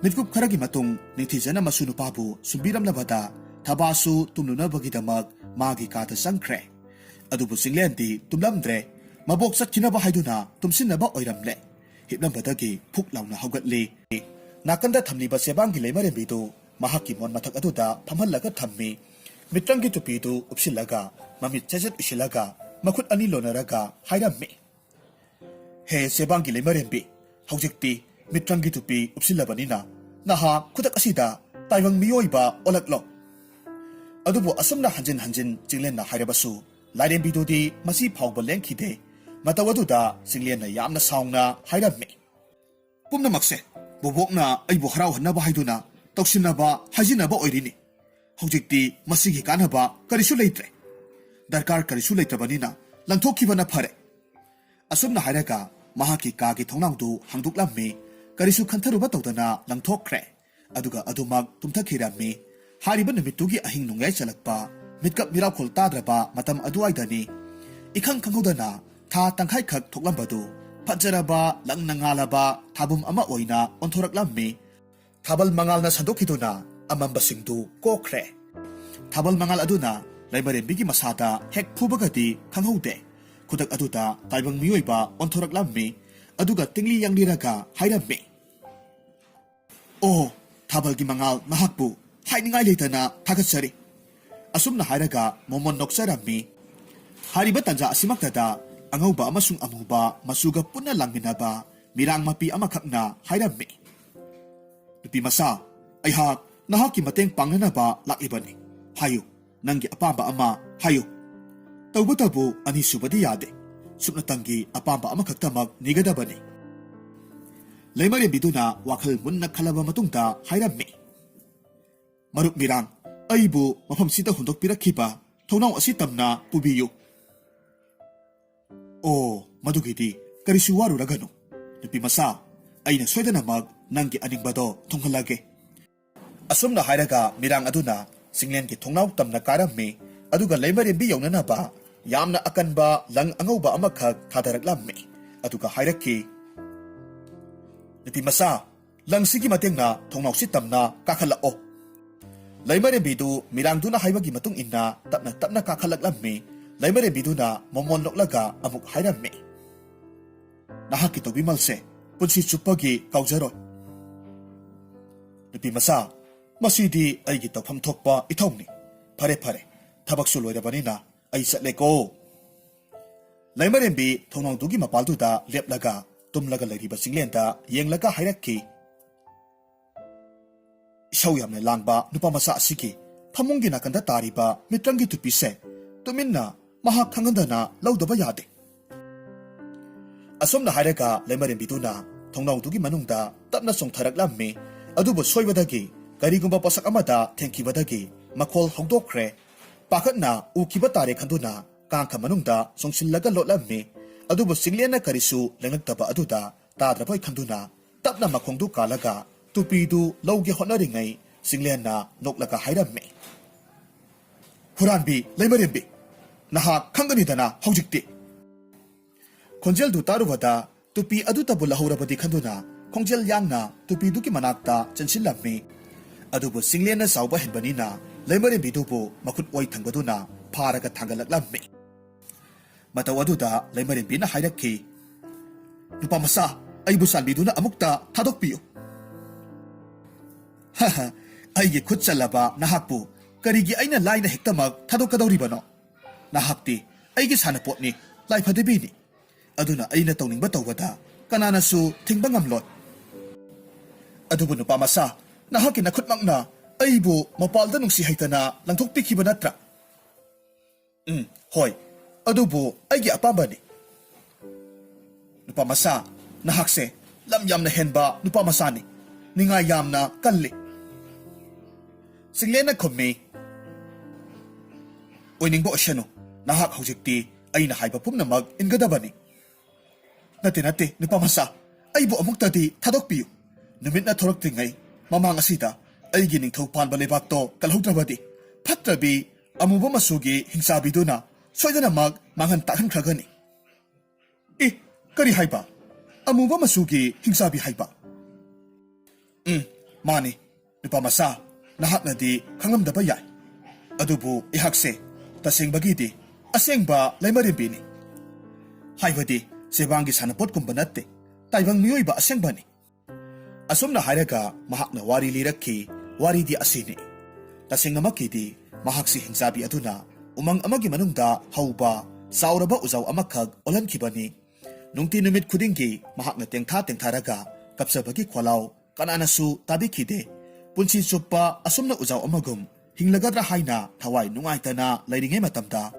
ꯃꯤꯠꯀꯨꯞ ꯈꯔꯒꯤ ꯃꯇꯨꯡ ꯅꯤꯡꯊꯤꯖꯅ ꯃꯁꯨ ꯅꯨꯄꯥꯕꯨ ꯁꯨꯝꯕꯤꯔꯝꯂꯕꯗ ꯊꯕꯥꯁꯨ ꯇꯨꯝꯂꯨꯅꯕꯒꯤꯗꯃꯛ ꯃꯥꯒꯤ ꯀꯥꯗ ꯆꯪꯈ꯭ꯔꯦ꯫ ꯑꯗꯨꯕꯨ ꯆꯤꯡꯂꯦꯟꯗꯤ ꯇꯨꯝꯂꯝꯗ꯭ꯔꯦ꯫ ꯃꯕꯣꯛ ꯆꯠꯈꯤꯅꯕ ꯍꯥꯏꯗꯨꯅ ꯇꯨꯝꯁꯤꯟꯅꯕ ꯑꯣꯏꯔꯝꯂꯦ꯫ ꯍꯤꯞꯂꯝꯕꯗꯒꯤ ꯐꯨꯛ ꯂꯥꯎꯅ ꯍꯧꯒꯠꯂꯤ꯫ ꯅꯥꯀꯟꯗ ꯊꯝꯂꯤꯕ ꯆꯦꯕꯥꯡꯒꯤ ꯂꯩꯃꯔꯦꯝꯕꯤꯗꯨ ꯃꯍꯥꯛꯀꯤ ꯃꯣꯟ ꯃꯊꯛ ꯑꯗꯨꯗ ꯐꯝꯍꯜꯂꯒ ꯊꯝꯃꯤ꯫ ꯃꯤꯇ꯭ꯔꯪꯒꯤ ꯇꯨꯄꯤꯗꯨ ꯎꯞꯁꯤꯜꯂꯒ ꯃꯃꯤꯠ ꯆꯦꯖꯦꯠ ꯎꯏꯁꯤꯜꯂꯒ ꯃꯈꯨꯠ ꯑꯅꯤ ꯂꯣꯟꯅꯔꯒ ꯍꯥꯏꯔꯝꯃꯤ, "ꯍꯦ ꯆꯦꯕꯥꯡꯒꯤ ꯂꯩꯃꯔꯦꯝꯕꯤ, ꯍꯧꯖꯤꯛꯇꯤ ꯃꯤꯇ꯭ꯔꯪꯒꯤ ꯇꯨꯄꯤ ꯎꯞꯁꯤꯜꯂꯕꯅꯤꯅ ꯅꯍꯥꯛ ꯈꯨꯗꯛ ꯑꯁꯤꯗ ꯇꯥꯏꯕꯪ ꯃꯤꯑꯣꯏꯕ ꯑꯣꯜꯂꯛꯂꯣ"꯫ ꯑꯗꯨꯕꯨ ꯑꯁꯨꯝꯅ ꯍꯟꯖꯤꯟ ꯍꯟꯖꯤꯟ ꯆꯤꯡꯂꯦꯟꯅ ꯍꯥꯏꯔꯕꯁꯨ ꯂꯥꯏꯔꯦꯝꯕꯤꯗꯨꯗꯤ ꯃꯁꯤ ꯐꯥꯎꯕ ꯂꯦꯡꯈꯤꯗꯦ꯫ ꯃꯇꯧ ꯑꯗꯨꯗ ꯆꯤꯡꯂꯦꯟꯅ ꯌꯥꯝꯅ ꯁꯥꯎꯅ ꯍꯥꯏꯔꯝꯃꯤ, "ꯄꯨꯝꯅꯃꯛꯁꯦ ꯕꯣꯕꯣꯛꯅ ꯑꯩꯕꯨ ꯍꯔꯥꯎꯍꯟꯅꯕ ꯍꯥꯏꯗꯨꯅ ꯇꯧꯁꯤꯟꯅꯕ ꯍꯥꯏꯖꯤꯟꯅꯕ ꯑꯣꯏꯔꯤꯅꯤ꯫ ꯍꯧꯖꯤꯛꯇꯤ ꯃꯁꯤꯒꯤ ꯀꯥꯟꯅꯕ ꯀꯔꯤꯁꯨ ꯂꯩꯇ꯭ꯔꯦ꯫ ꯗꯔꯀꯥꯔ ꯀꯔꯤꯁꯨ ꯂꯩꯇ꯭ꯔꯕꯅꯤꯅ ꯂꯪꯊꯣꯛꯈꯤꯕꯅ ꯐꯔꯦ"꯫ ꯑꯁꯨꯝꯅ ꯍꯥꯏꯔꯒ ꯃꯍꯥꯛꯀꯤ ꯀꯥꯒꯤ ꯊꯣꯡꯅꯥꯎꯗꯨ ꯍꯥꯡꯗꯣꯛꯂꯝꯃꯤ꯫ ꯀꯔꯤꯁꯨ ꯈꯟꯊꯔꯨꯕ ꯇꯧꯗꯅ ꯂꯪꯊꯣꯛꯈ꯭ꯔꯦ꯫ ꯑꯗꯨꯒ ꯑꯗꯨꯃꯛ ꯇꯨꯝꯊꯈꯤꯔꯝꯃꯤ꯫ ꯍꯥꯏꯔꯤꯕ ꯅꯨꯃꯤꯠꯇꯨꯒꯤ ꯑꯍꯤꯡ ꯅꯣꯡꯌꯥꯏ ꯆꯜꯂꯛꯄ, ꯃꯤꯠꯀꯞ ꯃꯤꯔꯥꯎꯈꯣꯜ ꯇꯥꯗ꯭ꯔꯕ ꯃꯇꯝ ꯑꯗꯨꯋꯥꯏꯗꯅꯤ꯫ ꯏꯈꯪ ꯈꯪꯍꯧꯗꯅ ꯊꯥ ꯇꯪꯈꯥꯏꯈꯛ ꯊꯣꯛꯂꯝꯕꯗꯨ ꯐꯖꯔꯕ, ꯂꯪꯅ ꯉꯥꯜꯂꯕ ꯊꯥꯕꯨꯝ ꯑꯃ ꯑꯣꯏꯅ ꯑꯣꯟꯊꯣꯔꯛꯂꯝꯃꯤ꯫ ꯊꯥꯕꯜ ꯃꯉꯥꯜꯅ ꯁꯟꯗꯣꯛꯈꯤꯗꯨꯅ ꯑꯃꯝꯕꯁꯤꯡꯗꯨ ꯀꯣꯛꯈ꯭ꯔꯦ꯫ ꯊꯥꯕꯜ ꯃꯉꯥꯜ ꯑꯗꯨꯅ ꯂꯩꯃꯔꯦꯝꯕꯤꯒꯤ ꯃꯁꯥꯗ ꯍꯦꯛ ꯐꯨꯕꯒꯗꯤ ꯈꯪꯍꯧꯗꯦ꯫ ꯈꯨꯗꯛ ꯑꯗꯨꯗ ꯇꯥꯏꯕꯪ ꯃꯤꯑꯣꯏꯕ ꯑꯣꯟꯊꯣꯔꯛꯂꯝꯃꯤ꯫ ꯑꯗꯨꯒ ꯇꯤꯡꯂꯤ ꯌꯥꯡꯂꯤꯔꯒ ꯍꯥꯏꯔꯝꯃꯤ, "ꯑꯣ, ꯊꯥꯕꯜꯒꯤ ꯃꯉꯥꯜ ꯅꯍꯥꯛꯄꯨ ꯍꯥꯏꯅꯤꯡꯉꯥꯏ ꯂꯩꯇꯅ ꯊꯥꯒꯠꯆꯔꯤ"꯫ ꯑꯁꯨꯝꯅ ꯍꯥꯏꯔꯒ ꯃꯣꯃꯣꯟ ꯅꯣꯛꯆꯔꯝꯃꯤ꯫ ꯍꯥꯏꯔꯤꯕ ꯇꯥꯟꯖꯥ ꯑꯁꯤꯃꯛꯇꯗ ꯑꯉꯧꯕ ꯑꯃꯁꯨꯡ ꯑꯃꯨꯕ ꯃꯆꯨꯒ ꯄꯨꯟꯅ ꯂꯥꯡꯃꯤꯟꯅꯕ ꯃꯤꯔꯥꯡ ꯃꯄꯤ ꯑꯃꯈꯛꯅ ꯍꯥꯏꯔꯝꯃꯤ, "ꯅꯨꯄꯤ ꯃꯆꯥ, ꯑꯩꯍꯥꯛ ꯅꯍꯥꯛꯀꯤ ꯃꯇꯦꯡ ꯄꯥꯡꯅꯅꯕ ꯂꯥꯛꯂꯤꯕꯅꯤ꯫ ꯍꯥꯏꯌꯨ, ꯅꯪꯒꯤ ꯑꯄꯥꯝꯕ ꯑꯃ ꯍꯥꯏꯌꯨ꯫ ꯇꯧꯕꯇꯕꯨ ꯑꯅꯤꯁꯨꯕꯗꯤ ꯌꯥꯗꯦ꯫ ꯁꯨꯞꯅꯇꯪꯒꯤ ꯑꯄꯥꯝꯕ ꯑꯃꯈꯛꯇꯃꯛ ꯅꯤꯒꯗꯕꯅꯤ"꯫ ꯂꯩꯃꯔꯦꯝꯕꯤꯗꯨꯅ ꯋꯥꯈꯜ ꯃꯨꯟꯅ ꯈꯜꯂꯕ ꯃꯇꯨꯡꯗ ꯍꯥꯏꯔꯝꯃꯤ, "ꯃꯔꯨꯞ ꯃꯤꯔꯥꯡ, ꯑꯩꯕꯨ ꯃꯐꯝꯁꯤꯗ ꯍꯨꯟꯗꯣꯛꯄꯤꯔꯛꯈꯤꯕ ꯊꯣꯡꯅꯥꯎ ꯑꯁꯤ ꯇꯝꯅ ꯄꯨꯕꯤꯌꯨ"꯫ "ꯑꯣ, ꯃꯗꯨꯒꯤꯗꯤ ꯀꯔꯤꯁꯨ ꯋꯥꯔꯨꯔꯒꯅꯨ꯫ ꯅꯨꯄꯤ ꯃꯆꯥ, ꯑꯩꯅ ꯁꯣꯏꯗꯅꯃꯛ ꯅꯪꯒꯤ ꯑꯅꯤꯡꯕꯗꯣ ꯊꯨꯡꯍꯜꯂꯒꯦ"꯫ ꯑꯁꯨꯝꯅ ꯍꯥꯏꯔꯒ ꯃꯤꯔꯥꯡ ꯑꯗꯨꯅ ꯆꯤꯡꯂꯦꯟꯒꯤ ꯊꯣꯡꯅꯥꯎ ꯇꯝꯅ ꯀꯥꯔꯝꯃꯤ꯫ ꯑꯗꯨꯒ ꯂꯩꯃꯔꯦꯝꯕꯤ ꯌꯧꯅꯅꯕ ꯌꯥꯝꯅ ꯑꯀꯟꯕ ꯂꯪ ꯑꯉꯧꯕ ꯑꯃꯈꯛ ꯊꯥꯗꯔꯛꯂꯝꯃꯤ꯫ ꯑꯗꯨꯒ ꯍꯥꯏꯔꯛꯈꯤ, "ꯅꯨꯄꯤ ꯃꯆꯥ, ꯂꯪꯁꯤꯒꯤ ꯃꯇꯦꯡꯅ ꯊꯣꯡꯅꯥꯎꯁꯤ ꯇꯝꯅ ꯀꯥꯈꯠꯂꯛꯑꯣ"꯫ ꯂꯩꯃꯔꯦꯝꯕꯤꯗꯨ ꯃꯤꯔꯥꯡꯗꯨꯅ ꯍꯥꯏꯕꯒꯤ ꯃꯇꯨꯡ ꯏꯟꯅ ꯇꯞꯅ ꯇꯞꯅ ꯀꯥꯈꯠꯂꯛꯂꯝꯃꯤ꯫ ꯂꯩꯃꯔꯦꯝꯕꯤꯗꯨꯅ ꯃꯃꯣꯟ ꯅꯣꯛꯂꯒ ꯑꯃꯨꯛ ꯍꯥꯏꯔꯝꯃꯤ, "ꯅꯍꯥꯛꯀꯤ ꯇꯧꯕꯤꯃꯜꯁꯦ ꯄꯨꯟꯁꯤ ꯆꯨꯞꯄꯒꯤ ꯀꯥꯎꯖꯔꯣꯏ"꯫ "ꯅꯨꯄꯤ ꯃꯆꯥ, ꯃꯁꯤꯗꯤ ꯑꯩꯒꯤ ꯇꯧꯐꯝ ꯊꯣꯛꯄ ꯏꯊꯧꯅꯤ꯫ ꯐꯔꯦ ꯐꯔꯦ, ꯊꯕꯛꯁꯨ ꯂꯣꯏꯔꯕꯅꯤꯅ ꯑꯩ ꯆꯠꯂꯦꯀꯣ"꯫ ꯂꯩꯃꯔꯦꯝꯕꯤ ꯊꯣꯡꯅꯥꯎꯗꯨꯒꯤ ꯃꯄꯥꯜꯗꯨꯗ ꯂꯦꯞꯂꯒ ꯇꯨꯝꯂꯒ ꯂꯩꯔꯤꯕ ꯆꯤꯡꯂꯦꯟꯗ ꯌꯦꯡꯂꯒ ꯍꯥꯏꯔꯛꯈꯤ, "ꯏꯁꯧ ꯌꯥꯝꯅ ꯂꯥꯡꯕ ꯅꯨꯄꯥ ꯃꯆꯥ ꯑꯁꯤꯒꯤ ꯐꯃꯨꯡꯒꯤ ꯅꯥꯀꯟꯗ ꯇꯥꯔꯤꯕ ꯃꯤꯇ꯭ꯔꯪꯒꯤ ꯇꯨꯄꯤꯁꯦ ꯇꯨꯃꯤꯟꯅ ꯃꯍꯥꯛ ꯈꯪꯍꯟꯗꯅ ꯂꯧꯗꯕ ꯌꯥꯗꯦ"꯫ ꯑꯁꯨꯝꯅ ꯍꯥꯏꯔꯒ ꯂꯩꯃꯔꯦꯝꯕꯤꯗꯨꯅ ꯊꯣꯡꯅꯥꯎꯗꯨꯒꯤ ꯃꯅꯨꯡꯗ ꯇꯞꯅ ꯆꯣꯡꯊꯔꯛꯂꯝꯃꯤ꯫ ꯑꯗꯨꯕꯨ ꯁꯣꯏꯕꯗꯒꯤ ꯀꯔꯤꯒꯨꯝꯕ ꯄꯣꯠꯁꯛ ꯑꯃꯗ ꯊꯦꯡꯈꯤꯕꯗꯒꯤ ꯃꯈꯣꯜ ꯍꯧꯗꯣꯛꯈ꯭ꯔꯦ꯫ ꯄꯥꯈꯠꯅ ꯎꯈꯤꯕ ꯇꯥꯔꯦ ꯈꯟꯗꯨꯅ ꯀꯥꯡꯈ ꯃꯅꯨꯡꯗ ꯆꯣꯡꯁꯤꯜꯂꯒ ꯂꯣꯠꯂꯝꯃꯤ꯫ ꯑꯗꯨꯕꯨ ꯆꯤꯡꯂꯦꯟꯅ ꯀꯔꯤꯁꯨ ꯂꯦꯡꯂꯛꯇꯕ ꯑꯗꯨꯗ ꯇꯥꯗ꯭ꯔꯕꯣꯏ ꯈꯟꯗꯨꯅ ꯇꯞꯅ ꯃꯈꯣꯡꯗꯨ ꯀꯥꯜꯂꯒ ꯇꯨꯄꯤꯗꯨ ꯂꯧꯒꯦ ꯍꯣꯠꯅꯔꯤꯉꯩ ꯆꯤꯡꯂꯦꯟꯅ ꯅꯣꯛꯂꯒ ꯍꯥꯏꯔꯝꯃꯤ, "ꯍꯨꯔꯥꯟꯕꯤ ꯂꯩꯃꯔꯦꯝꯕꯤ, ꯅꯍꯥꯛ ꯈꯪꯒꯅꯤꯗꯅ ꯍꯧꯖꯤꯛꯇꯤ"꯫ ꯈꯣꯟꯖꯦꯜꯗꯨ ꯇꯥꯔꯨꯕꯗ ꯇꯨꯄꯤ ꯑꯗꯨꯇꯕꯨ ꯂꯧꯍꯧꯔꯕꯗꯤ ꯈꯟꯗꯨꯅ ꯈꯣꯡꯖꯦꯜ ꯌꯥꯡꯅ ꯇꯨꯄꯤꯗꯨꯒꯤ ꯃꯅꯥꯛꯇ ꯆꯦꯟꯁꯤꯜꯂꯝꯃꯤ꯫ ꯑꯗꯨꯕꯨ ꯆꯤꯡꯂꯦꯟꯅ ꯆꯥꯎꯕ ꯍꯦꯟꯕꯅꯤꯅ ꯂꯩꯃꯔꯦꯝꯕꯤꯗꯨꯕꯨ ꯃꯈꯨꯠ ꯑꯣꯏ ꯊꯪꯕꯗꯨꯅ ꯐꯥꯔꯒ ꯊꯥꯡꯒꯠꯂꯛꯂꯝꯃꯤ꯫ ꯃꯇꯧ ꯑꯗꯨꯗ ꯂꯩꯃꯔꯦꯝꯕꯤꯅ ꯍꯥꯏꯔꯛꯈꯤ, "ꯅꯨꯄꯥ ꯃꯆꯥ, ꯑꯩꯕꯨ ꯆꯥꯟꯕꯤꯗꯨꯅ ꯑꯃꯨꯛꯇ ꯊꯥꯗꯣꯛꯄꯤꯌꯨ"꯫ "ꯍ ꯍ, ꯑꯩꯒꯤ ꯈꯨꯠ ꯆꯜꯂꯕ ꯅꯍꯥꯛꯄꯨ ꯀꯔꯤꯒꯤ ꯑꯩꯅ ꯂꯥꯏꯅ ꯍꯦꯛꯇꯃꯛ ꯊꯥꯗꯣꯛꯀꯗꯧꯔꯤꯕꯅꯣ? ꯅꯍꯥꯛꯇꯤ ꯑꯩꯒꯤ ꯁꯥꯟꯅꯄꯣꯠꯅꯤ, ꯂꯥꯏꯐꯗꯤꯕꯤꯅꯤ꯫ ꯑꯗꯨꯅ ꯑꯩꯅ ꯇꯧꯅꯤꯡꯕ ꯇꯧꯕꯗ ꯀꯅꯥꯅꯁꯨ ꯊꯤꯡꯕ ꯉꯝꯂꯣꯏ꯫ ꯑꯗꯨꯕꯨ ꯅꯨꯄꯥ ꯃꯆꯥ, ꯅꯍꯥꯛꯀꯤ ꯅꯈꯨꯠꯃꯛꯅ ꯑꯩꯕꯨ ꯃꯄꯥꯜꯗ ꯅꯨꯡꯁꯤ ꯍꯩꯇꯅ ꯂꯪꯊꯣꯛꯄꯤꯈꯤꯕ ꯅꯠꯇ꯭ꯔꯥ? ꯎꯝ, ꯍꯣꯏ꯫ ꯑꯗꯨꯕꯨ ꯑꯩꯒꯤ ꯑꯄꯥꯝꯕꯅꯤ꯫ ꯅꯨꯄꯥ ꯃꯆꯥ, ꯅꯍꯥꯛꯁꯦ ꯂꯝ ꯌꯥꯝꯅ ꯍꯦꯟꯕ ꯅꯨꯄꯥ ꯃꯆꯥꯅꯤ꯫ ꯅꯤꯡꯉꯥꯏ ꯌꯥꯝꯅ ꯀꯜꯂꯤ꯫ ꯆꯤꯡꯂꯦꯟꯅ ꯈꯨꯝꯃꯤ, "ꯑꯣꯏꯅꯤꯡꯕ ꯑꯣꯏꯁꯅꯨ꯫ ꯅꯍꯥꯛ ꯍꯧꯖꯤꯛꯇꯤ ꯑꯩꯅ ꯍꯥꯏꯕ ꯄꯨꯝꯅꯃꯛ ꯏꯟꯒꯗꯕꯅꯤ꯫" "ꯅꯠꯇꯦ, ꯅꯠꯇꯦ, ꯅꯨꯄꯥ ꯃꯆꯥ, ꯑꯩꯕꯨ ꯑꯃꯨꯛꯇꯗꯤ ꯊꯥꯗꯣꯛꯄꯤꯌꯨ꯫ ꯅꯨꯃꯤꯠꯅ ꯊꯣꯔꯛꯇ꯭ꯔꯤꯉꯩ ꯃꯃꯥꯡ ꯑꯁꯤꯗ ꯑꯩꯒꯤ ꯅꯤꯡꯊꯧ ꯄꯥꯟꯕ ꯂꯩꯕꯥꯛꯇꯣ ꯀꯜꯍꯧꯗ꯭ꯔꯕꯗꯤ, ꯐꯠꯇ꯭ꯔꯕꯤ ꯑꯃꯨꯕ ꯃꯆꯨꯒꯤ ꯍꯤꯡꯆꯥꯕꯤꯗꯨꯅ ꯁꯣꯏꯗꯅꯃꯛ ꯃꯥꯡꯍꯟ ꯇꯥꯛꯍꯟꯈ꯭ꯔꯒꯅꯤ꯫" "ꯑꯦ, ꯀꯔꯤ ꯍꯥꯏꯕ? ꯑꯃꯨꯕ ꯃꯆꯨꯒꯤ ꯍꯤꯡꯆꯥꯕꯤ ꯍꯥꯏꯕ?" "ꯎꯝ, ꯃꯥꯅꯤ꯫ ꯅꯨꯄꯥ ꯃꯆꯥ, ꯅꯍꯥꯛꯅꯗꯤ ꯈꯪꯂꯝꯗꯕ ꯌꯥꯏ꯫ ꯑꯗꯨꯕꯨ ꯑꯩꯍꯥꯛꯁꯦ ꯇꯁꯦꯡꯕꯒꯤꯗꯤ ꯑꯁꯦꯡꯕ ꯂꯩꯃꯔꯦꯝꯕꯤꯅꯤ꯫ ꯍꯥꯏꯕꯗꯤ ꯆꯦꯕꯥꯡꯒꯤ ꯁꯥꯟꯅꯄꯣꯠꯀꯨꯝꯕ ꯅꯠꯇꯦ꯫ ꯇꯥꯏꯕꯪ ꯃꯤꯑꯣꯏꯕ ꯑꯁꯦꯡꯕꯅꯤ꯫" ꯑꯁꯨꯝꯅ ꯍꯥꯏꯔꯒ ꯃꯍꯥꯛꯅ ꯋꯥꯔꯤ ꯂꯤꯔꯛꯈꯤ꯫ ꯋꯥꯔꯤꯗꯤ ꯑꯁꯤꯅꯤ꯫ ꯇꯁꯦꯡꯅꯃꯛꯀꯤꯗꯤ ꯃꯍꯥꯛꯁꯤ ꯍꯤꯡꯆꯥꯕꯤ ꯑꯗꯨꯅ ꯎꯃꯪ ꯑꯃꯒꯤ ꯃꯅꯨꯡꯗ ꯍꯧꯕ ꯆꯥꯎꯔꯕ ꯎꯖꯥꯎ ꯑꯃꯈꯛ ꯑꯣꯜꯍꯟꯈꯤꯕꯅꯤ꯫ ꯅꯨꯡꯇꯤ ꯅꯨꯃꯤꯠ ꯈꯨꯗꯤꯡꯒꯤ ꯃꯍꯥꯛꯅ ꯇꯦꯡꯊꯥ ꯇꯦꯡꯊꯥꯔꯒ ꯀꯞꯆꯕꯒꯤ ꯈꯣꯜꯂꯥꯎ ꯀꯅꯥꯅꯁꯨ ꯇꯥꯕꯤꯈꯤꯗꯦ꯫ ꯄꯨꯟꯁꯤ ꯆꯨꯞꯄ ꯑꯁꯨꯝꯅ ꯎꯖꯥꯎ ꯑꯃꯒꯨꯝ ꯍꯤꯡꯂꯒꯗ꯭ꯔꯥ ꯍꯥꯏꯅ ꯊꯋꯥꯏ ꯅꯨꯡꯉꯥꯏꯇꯅ ꯂꯩꯔꯤꯉꯩ ꯃꯇꯝꯗ,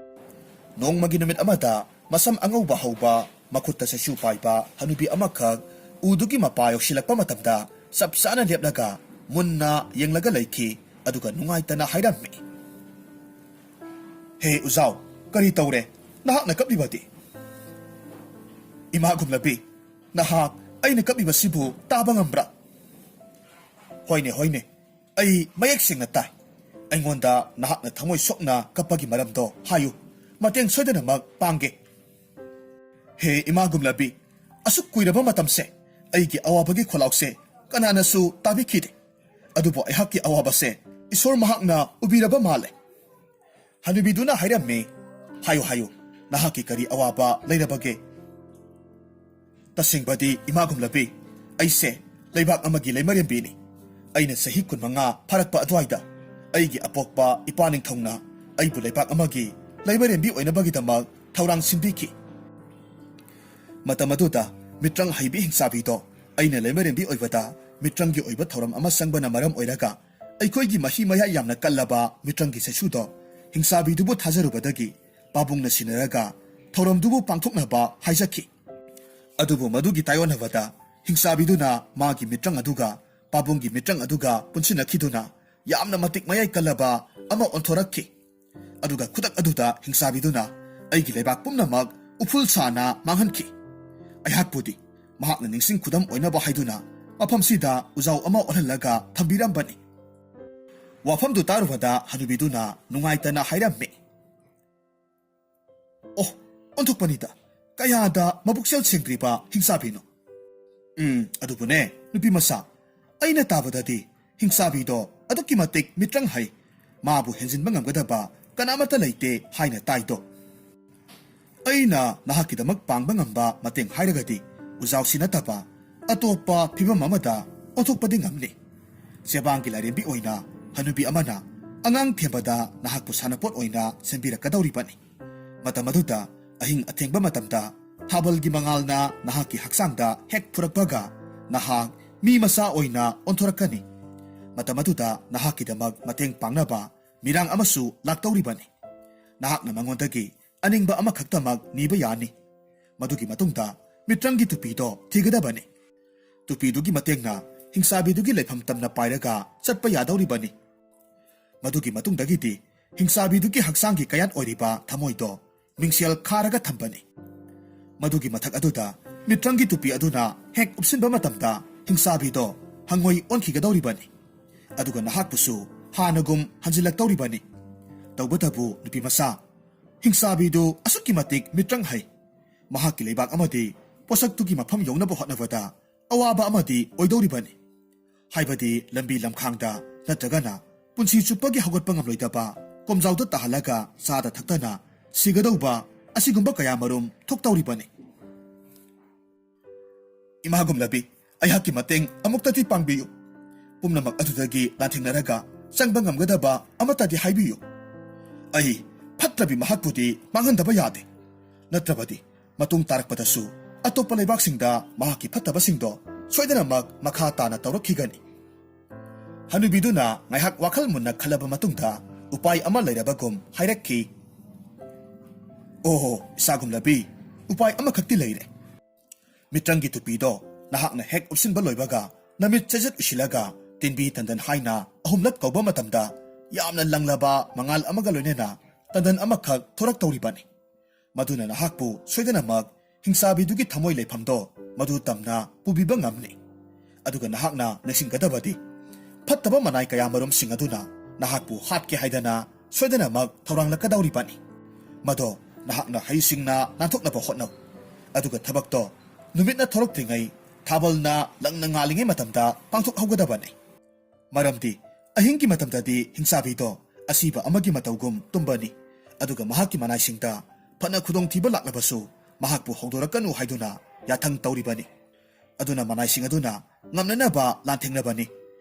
ꯅꯣꯡꯃꯒꯤ ꯅꯨꯃꯤꯠ ꯑꯃꯗ ꯃꯁꯝ ꯑꯉꯧꯕ ꯍꯧꯕ, ꯃꯈꯨꯠꯇ ꯆꯩꯁꯨ ꯄꯥꯏꯕ ꯍꯅꯨꯕꯤ ꯑꯃꯈꯛ ꯎꯗꯨꯒꯤ ꯃꯄꯥ ꯌꯧꯁꯤꯜꯂꯛꯄ ꯃꯇꯝꯗ, ꯆꯞ ꯆꯥꯅ ꯂꯦꯞꯂꯒ ꯃꯨꯟꯅ ꯌꯦꯡꯂꯒ ꯂꯩꯈꯤ꯫ ꯑꯗꯨꯒ ꯅꯨꯡꯉꯥꯏꯇꯅ ꯍꯥꯏꯔꯝꯃꯤ, "ꯍꯦ ꯎꯖꯥꯎ, ꯀꯔꯤ ꯇꯧꯔꯦ? ꯅꯍꯥꯛꯅ ꯀꯞꯂꯤꯕꯗꯤ?" "ꯏꯃꯥ ꯒꯨꯝꯂꯕꯤ, ꯅꯍꯥꯛ ꯑꯩꯅ ꯀꯞꯂꯤꯕꯁꯤꯕꯨ ꯇꯥꯕ ꯉꯝꯕ꯭ꯔꯥ?" "ꯍꯣꯏꯅꯦ, ꯍꯣꯏꯅꯦ, ꯑꯩ ꯃꯌꯦꯛ ꯁꯦꯡꯅ ꯇꯥꯏ꯫ ꯑꯩꯉꯣꯟꯗ ꯅꯍꯥꯛꯅ ꯊꯃꯣꯏ ꯁꯣꯛꯅ ꯀꯞꯄꯒꯤ ꯃꯔꯝꯗꯣ ꯍꯥꯏꯌꯨ꯫ ꯃꯇꯦꯡ ꯁꯣꯏꯗꯅꯃꯛ ꯄꯥꯡꯒꯦ꯫" "ꯍꯦ ꯏꯃꯥ ꯒꯨꯝꯂꯕꯤ, ꯑꯁꯨꯛ ꯀꯨꯏꯔꯕ ꯃꯇꯝꯁꯦ ꯑꯩꯒꯤ ꯑꯋꯥꯕꯒꯤ ꯈꯣꯜꯂꯥꯎꯁꯦ ꯀꯅꯥꯅꯁꯨ ꯇꯥꯕꯤꯈꯤꯗꯦ꯫ ꯑꯗꯨꯕꯨ ꯑꯩꯍꯥꯛꯀꯤ ꯑꯋꯥꯕꯁꯦ ꯏꯁꯣꯔ ꯃꯍꯥꯛꯅ ꯎꯕꯤꯔꯕ ꯃꯥꯜꯂꯦ꯫" ꯍꯅꯨꯕꯤꯗꯨꯅ ꯍꯥꯏꯔꯝꯃꯤ, "ꯍꯥꯏꯌꯨ, ꯍꯥꯏꯌꯨ, ꯅꯍꯥꯛꯀꯤ ꯀꯔꯤ ꯑꯋꯥꯕ ꯂꯩꯔꯕꯒꯦ?" "ꯇꯁꯦꯡꯕꯗꯤ, ꯏꯃꯥ ꯒꯨꯝꯂꯕꯤ, ꯑꯩꯁꯦ ꯂꯩꯕꯥꯛ ꯑꯃꯒꯤ ꯂꯩꯃꯔꯦꯝꯕꯤꯅꯤ꯫ ꯑꯩꯅ ꯆꯍꯤ ꯀꯨꯟꯃꯉꯥ ꯐꯥꯔꯛꯄ ꯑꯗꯨꯋꯥꯏꯗ ꯑꯩꯒꯤ ꯑꯄꯣꯛꯄ ꯏꯄꯥ ꯅꯤꯡꯊꯧꯅ ꯑꯩꯕꯨ ꯂꯩꯕꯥꯛ ꯑꯃꯒꯤ ꯂꯩꯃꯔꯦꯝꯕꯤ ꯑꯣꯏꯅꯕꯒꯤꯗꯃꯛ ꯊꯧꯔꯥꯡ ꯁꯤꯟꯕꯤꯈꯤ꯫ ꯃꯇꯝ ꯑꯗꯨꯗ ꯃꯤꯇ꯭ꯔꯪ ꯍꯩꯕꯤ ꯍꯤꯡꯆꯥꯕꯤꯗꯣ ꯑꯩꯅ ꯂꯩꯃꯔꯦꯝꯕꯤ ꯑꯣꯏꯕꯗ ꯃꯤꯇ꯭ꯔꯪꯒꯤ ꯑꯣꯏꯕ ꯊꯧꯔꯝ ꯑꯃ ꯆꯪꯕꯅ ꯃꯔꯝ ꯑꯣꯏꯔꯒ ꯑꯩꯈꯣꯏꯒꯤ ꯃꯍꯤ ꯃꯌꯥꯏ ꯌꯥꯝꯅ ꯀꯜꯂꯕ ꯃꯤꯇ꯭ꯔꯪꯒꯤ ꯁꯩꯁꯨꯗꯣ ꯍꯤꯡꯆꯥꯕꯤꯗꯨꯕꯨ ꯊꯥꯖꯔꯨꯕꯗꯒꯤ ꯄꯥꯕꯨꯡꯅ ꯁꯤꯟꯅꯔꯒ ꯊꯧꯔꯝꯗꯨꯕꯨ ꯄꯥꯡꯊꯣꯛꯅꯕ ꯍꯥꯏꯖꯈꯤ꯫ ꯑꯗꯨꯕꯨ ꯃꯗꯨꯒꯤ ꯇꯥꯏꯑꯣꯟꯅꯕꯗ ꯍꯤꯡꯆꯥꯕꯤꯗꯨꯅ ꯃꯥꯒꯤ ꯃꯤꯇ꯭ꯔꯪ ꯑꯗꯨꯒ ꯄꯥꯕꯨꯡꯒꯤ ꯃꯤꯇ꯭ꯔꯪ ꯑꯗꯨꯒ ꯄꯨꯟꯁꯤꯟꯅꯈꯤꯗꯨꯅ ꯌꯥꯝꯅ ꯃꯇꯤꯛ ꯃꯌꯥꯏ ꯀꯜꯂꯕ ꯑꯃ ꯑꯣꯟꯊꯣꯔꯛꯈꯤ꯫ ꯑꯗꯨꯒ ꯈꯨꯗꯛ ꯑꯗꯨꯗ ꯍꯤꯡꯆꯥꯕꯤꯗꯨꯅ ꯑꯩꯒꯤ ꯂꯩꯕꯥꯛ ꯄꯨꯝꯅꯃꯛ ꯎꯐꯨꯜ ꯁꯥꯅ ꯃꯥꯡꯍꯟꯈꯤ꯫ ꯑꯩꯍꯥꯛꯄꯨꯗꯤ ꯃꯍꯥꯛꯅ ꯅꯤꯡꯁꯤꯡ ꯈꯨꯗꯝ ꯑꯣꯏꯅꯕ ꯍꯥꯏꯗꯨꯅ ꯃꯐꯝꯁꯤꯗ ꯎꯖꯥꯎ ꯑꯃ ꯑꯣꯜꯍꯜꯂꯒ ꯊꯝꯕꯤꯔꯝꯕꯅꯤ꯫ ꯋꯥꯐꯝꯗꯨ ꯇꯥꯔꯨꯕꯗ ꯍꯅꯨꯕꯤꯗꯨꯅ ꯅꯨꯡꯉꯥꯏꯇꯅ ꯍꯥꯏꯔꯝꯃꯤ, "ꯑꯣ, ꯑꯣꯟꯊꯣꯛꯄꯅꯤꯗ, ꯀꯌꯥꯗ ꯃꯕꯨꯛꯆꯦꯜ ꯁꯦꯡꯗ꯭ꯔꯤꯕ ꯍꯤꯡꯆꯥꯕꯤꯅꯣ!" "ꯎꯝ, ꯑꯗꯨꯕꯨꯅꯦ, ꯅꯨꯄꯤ ꯃꯆꯥ, ꯑꯩꯅ ꯇꯥꯕꯗꯗꯤ ꯍꯤꯡꯆꯥꯕꯤꯗꯣ ꯑꯗꯨꯛꯀꯤ ꯃꯇꯤꯛ ꯃꯤꯇ꯭ꯔꯪ ꯍꯩ, ꯃꯥꯕꯨ ꯍꯦꯟꯖꯤꯟꯕ ꯉꯝꯒꯗꯕ ꯀꯅꯥꯃꯠꯇ ꯂꯩꯇꯦ ꯍꯥꯏꯅ ꯇꯥꯏꯗꯣ꯫ ꯑꯩꯅ ꯅꯍꯥꯛꯀꯤꯗꯃꯛ ꯄꯥꯡꯕ ꯉꯝꯕ ꯃꯇꯦꯡ ꯍꯥꯏꯔꯒꯗꯤ ꯎꯖꯥꯎꯁꯤ ꯅꯠꯇꯕ ꯑꯇꯣꯞꯄ ꯐꯤꯕꯝ ꯑꯃꯗ ꯑꯣꯟꯊꯣꯛꯄꯗꯤ ꯉꯝꯂꯤ꯫ ꯆꯦꯕꯥꯡꯒꯤ ꯂꯥꯏꯔꯦꯝꯕꯤ ꯑꯣꯏꯅ ꯍꯅꯨꯕꯤ ꯑꯃꯅ ꯑꯉꯥꯡ ꯊꯦꯝꯕꯗ ꯅꯍꯥꯛꯄꯨ ꯁꯥꯟꯅꯄꯣꯠ ꯑꯣꯏꯅ ꯁꯦꯝꯕꯤꯔꯛꯀꯗꯧꯔꯤꯕꯅꯤ꯫ ꯃꯇꯝ ꯑꯗꯨꯗ ꯑꯍꯤꯡ ꯑꯊꯦꯡꯕ ꯃꯇꯝꯗ ꯊꯥꯕꯜꯒꯤ ꯃꯉꯥꯜꯅ ꯅꯍꯥꯛꯀꯤ ꯍꯛꯆꯥꯡꯗ ꯍꯦꯛ ꯐꯨꯔꯛꯄꯒ ꯅꯍꯥꯛ ꯃꯤ ꯃꯆꯥ ꯑꯣꯏꯅ ꯑꯣꯟꯊꯣꯔꯛꯀꯅꯤ꯫ ꯃꯇꯝ ꯑꯗꯨꯗ ꯅꯍꯥꯛꯀꯤꯗꯃꯛ ꯃꯇꯦꯡ ꯄꯥꯡꯅꯕ ꯃꯤꯔꯥꯡ ꯑꯃꯁꯨ ꯂꯥꯛꯇꯧꯔꯤꯕꯅꯤ꯫ ꯅꯍꯥꯛꯅ ꯃꯉꯣꯟꯗꯒꯤ ꯑꯅꯤꯡꯕ ꯑꯃꯈꯛꯇꯃꯛ ꯅꯤꯕ ꯌꯥꯅꯤ꯫ ꯃꯗꯨꯒꯤ ꯃꯇꯨꯡꯗ ꯃꯤꯇ꯭ꯔꯪꯒꯤ ꯇꯨꯄꯤꯗꯣ ꯊꯤꯒꯗꯕꯅꯤ꯫ ꯇꯨꯄꯤꯗꯨꯒꯤ ꯃꯇꯦꯡꯅ ꯍꯤꯡꯆꯥꯕꯤꯗꯨꯒꯤ ꯂꯩꯐꯝ ꯇꯝꯅ ꯄꯥꯏꯔꯒ ꯆꯠꯄ ꯌꯥꯗꯧꯔꯤꯕꯅꯤ꯫ ꯃꯗꯨꯒꯤ ꯃꯇꯨꯡꯗꯒꯤꯗꯤ ꯍꯤꯡꯆꯥꯕꯤꯗꯨꯒꯤ ꯍꯛꯆꯥꯡꯒꯤ ꯀꯌꯥꯠ ꯑꯣꯏꯔꯤꯕ ꯊꯃꯣꯏꯗꯣ ꯃꯤꯡꯁꯦꯜ ꯈꯥꯔꯒ ꯊꯝꯕꯅꯤ꯫ ꯃꯗꯨꯒꯤ ꯃꯊꯛ ꯑꯗꯨꯗ ꯃꯤꯇ꯭ꯔꯪꯒꯤ ꯇꯨꯄꯤ ꯑꯗꯨꯅ ꯍꯦꯛ ꯎꯞꯁꯤꯟꯕ ꯃꯇꯝꯗ ꯍꯤꯡꯆꯥꯕꯤꯗꯣ ꯍꯪꯉꯣꯏ ꯑꯣꯟꯈꯤꯒꯗꯧꯔꯤꯕꯅꯤ꯫ ꯑꯗꯨꯒ ꯅꯍꯥꯛꯄꯨꯁꯨ ꯍꯥꯟꯅꯒꯨꯝ ꯍꯟꯖꯤꯜꯂꯛꯇꯧꯔꯤꯕꯅꯤ꯫ ꯇꯧꯕꯇꯕꯨ ꯅꯨꯄꯤ ꯃꯆꯥ, ꯍꯤꯡꯆꯥꯕꯤꯗꯨ ꯑꯁꯨꯛꯀꯤ ꯃꯇꯤꯛ ꯃꯤꯇ꯭ꯔꯪ ꯍꯩ꯫ ꯃꯍꯥꯛꯀꯤ ꯂꯩꯕꯥꯛ ꯑꯃꯗꯤ ꯄꯣꯠꯁꯛꯇꯨꯒꯤ ꯃꯐꯝ ꯌꯧꯅꯕ ꯍꯣꯠꯅꯕꯗ ꯑꯋꯥꯕ ꯑꯃꯗꯤ ꯑꯣꯏꯗꯧꯔꯤꯕꯅꯤ꯫ ꯍꯥꯏꯕꯗꯤ ꯂꯝꯕꯤ ꯂꯝꯈꯥꯡꯗ ꯅꯠꯇ꯭ꯔꯒꯅ ꯄꯨꯟꯁꯤ ꯆꯨꯞꯄꯒꯤ ꯍꯧꯒꯠꯄ ꯉꯝꯂꯣꯏꯗꯕ ꯀꯣꯝꯖꯥꯎꯗ ꯇꯥꯍꯜꯂꯒ ꯆꯥꯗ ꯊꯛꯇꯅ ꯁꯤꯒꯗꯧꯕ ꯑꯁꯤꯒꯨꯝꯕ ꯀꯌꯥ ꯃꯔꯨꯝ ꯊꯣꯛꯇꯧꯔꯤꯕꯅꯤ꯫ ꯏꯃꯥꯒꯨꯝꯂꯕꯤ, ꯑꯩꯍꯥꯛꯀꯤ ꯃꯇꯦꯡ ꯑꯃꯨꯛꯇꯗꯤ ꯄꯥꯡꯕꯤꯌꯨ꯫ ꯄꯨꯝꯅꯃꯛ ꯑꯗꯨꯗꯒꯤ ꯂꯥꯟꯊꯦꯡꯅꯔꯒ ꯆꯪꯕ ꯉꯝꯒꯗꯕ ꯑꯃꯠꯇꯗꯤ ꯍꯥꯏꯕꯤꯌꯨ꯫ ꯑꯩ ꯐꯠꯇ꯭ꯔꯕꯤ ꯃꯍꯥꯛꯄꯨꯗꯤ ꯃꯥꯡꯍꯟꯗꯕ ꯌꯥꯗꯦ꯫ ꯅꯠꯇ꯭ꯔꯕꯗꯤ ꯃꯇꯨꯡ ꯇꯥꯔꯛꯄꯗꯁꯨ ꯑꯇꯣꯞꯄ ꯂꯩꯕꯥꯛꯁꯤꯡꯗ ꯃꯍꯥꯛꯀꯤ ꯐꯠꯇꯕꯁꯤꯡꯗꯣ ꯁꯣꯏꯗꯅꯃꯛ ꯃꯈꯥ ꯇꯥꯅ ꯇꯧꯔꯛꯈꯤꯒꯅꯤ꯫ ꯍꯅꯨꯕꯤꯗꯨꯅ ꯉꯥꯏꯍꯥꯛ ꯋꯥꯈꯜ ꯃꯨꯟꯅ ꯈꯜꯂꯕ ꯃꯇꯨꯡꯗ ꯎꯄꯥꯏ ꯑꯃ ꯂꯩꯔꯕꯒꯨꯝ ꯍꯥꯏꯔꯛꯈꯤ, "ꯑꯣꯍꯣ, ꯏꯁꯥꯒꯨꯝꯂꯕꯤ, ꯎꯄꯥꯏ ꯑꯃꯈꯛꯇꯤ ꯂꯩꯔꯦ꯫ ꯃꯤꯇ꯭ꯔꯪꯒꯤ ꯇꯨꯄꯤꯗꯣ ꯅꯍꯥꯛꯅ ꯍꯦꯛ ꯎꯞꯁꯤꯟꯕ ꯂꯣꯏꯕꯒ ꯅꯃꯤꯠ ꯆꯦꯖꯠ ꯎꯏꯁꯤꯜꯂꯒ ꯇꯤꯟꯕꯤ ꯇꯟꯗꯟ ꯍꯥꯏꯅ ꯑꯍꯨꯝꯂꯛ ꯀꯧꯕ ꯃꯇꯝꯗ ꯌꯥꯝꯅ ꯂꯪꯂꯕ ꯃꯉꯥꯜ ꯑꯃꯒ ꯂꯣꯏꯅꯅ ꯇꯟꯗꯟ ꯑꯃꯈꯛ ꯊꯣꯔꯛꯇꯧꯔꯤꯕꯅꯤ꯫ ꯃꯗꯨꯅ ꯅꯍꯥꯛꯄꯨ ꯁꯣꯏꯗꯅꯃꯛ ꯍꯤꯡꯆꯥꯕꯤꯗꯨꯒꯤ ꯊꯃꯣꯏ ꯂꯩꯐꯝꯗꯣ ꯃꯗꯨ ꯇꯝꯅ ꯄꯨꯕꯤꯕ ꯉꯝꯅꯤ꯫ ꯑꯗꯨꯒ ꯅꯍꯥꯛꯅ ꯅꯤꯡꯁꯤꯡꯒꯗꯕꯗꯤ, ꯐꯠꯇꯕ ꯃꯅꯥꯏ ꯀꯌꯥꯃꯔꯨꯝꯁꯤꯡ ꯑꯗꯨꯅ ꯅꯍꯥꯛꯄꯨ ꯍꯥꯠꯀꯦ ꯍꯥꯏꯗꯅ ꯁꯣꯏꯗꯅꯃꯛ ꯊꯧꯔꯥꯡꯂꯛꯀꯗꯧꯔꯤꯕꯅꯤ꯫ ꯃꯗꯣ ꯅꯍꯥꯛꯅ ꯍꯩꯁꯤꯡꯅ ꯅꯥꯟꯊꯣꯛꯅꯕ ꯍꯣꯠꯅꯧ꯫ ꯑꯗꯨꯒ ꯊꯕꯛꯇꯣ ꯅꯨꯃꯤꯠꯅ ꯊꯣꯔꯛꯇ꯭ꯔꯤꯉꯩ, ꯊꯥꯕꯜꯅ ꯂꯪꯅ ꯉꯥꯜꯂꯤꯉꯩ ꯃꯇꯝꯗ ꯄꯥꯡꯊꯣꯛꯍꯧꯒꯗꯕꯅꯤ꯫ ꯃꯔꯝꯗꯤ ꯑꯍꯤꯡꯒꯤ ꯃꯇꯝꯗꯗꯤ ꯍꯤꯡꯆꯥꯕꯤꯗꯣ ꯑꯁꯤꯕ ꯑꯃꯒꯤ ꯃꯇꯧꯒꯨꯝ ꯇꯨꯝꯕꯅꯤ꯫ ꯑꯗꯨꯒ ꯃꯍꯥꯛꯀꯤ ꯃꯅꯥꯏꯁꯤꯡꯗ ꯐꯅ ꯈꯨꯗꯣꯡꯊꯤꯕ ꯂꯥꯛꯂꯕꯁꯨ ꯃꯍꯥꯛꯄꯨ ꯍꯧꯗꯣꯔꯛꯀꯅꯨ ꯍꯥꯏꯗꯨꯅ ꯌꯥꯊꯪ ꯇꯧꯔꯤꯕꯅꯤ꯫ ꯑꯗꯨꯅ ꯃꯅꯥꯏꯁꯤꯡ ꯑꯗꯨꯅ ꯉꯝꯅꯅꯕ ꯂꯥꯟꯊꯦꯡꯅꯕꯅꯤ꯫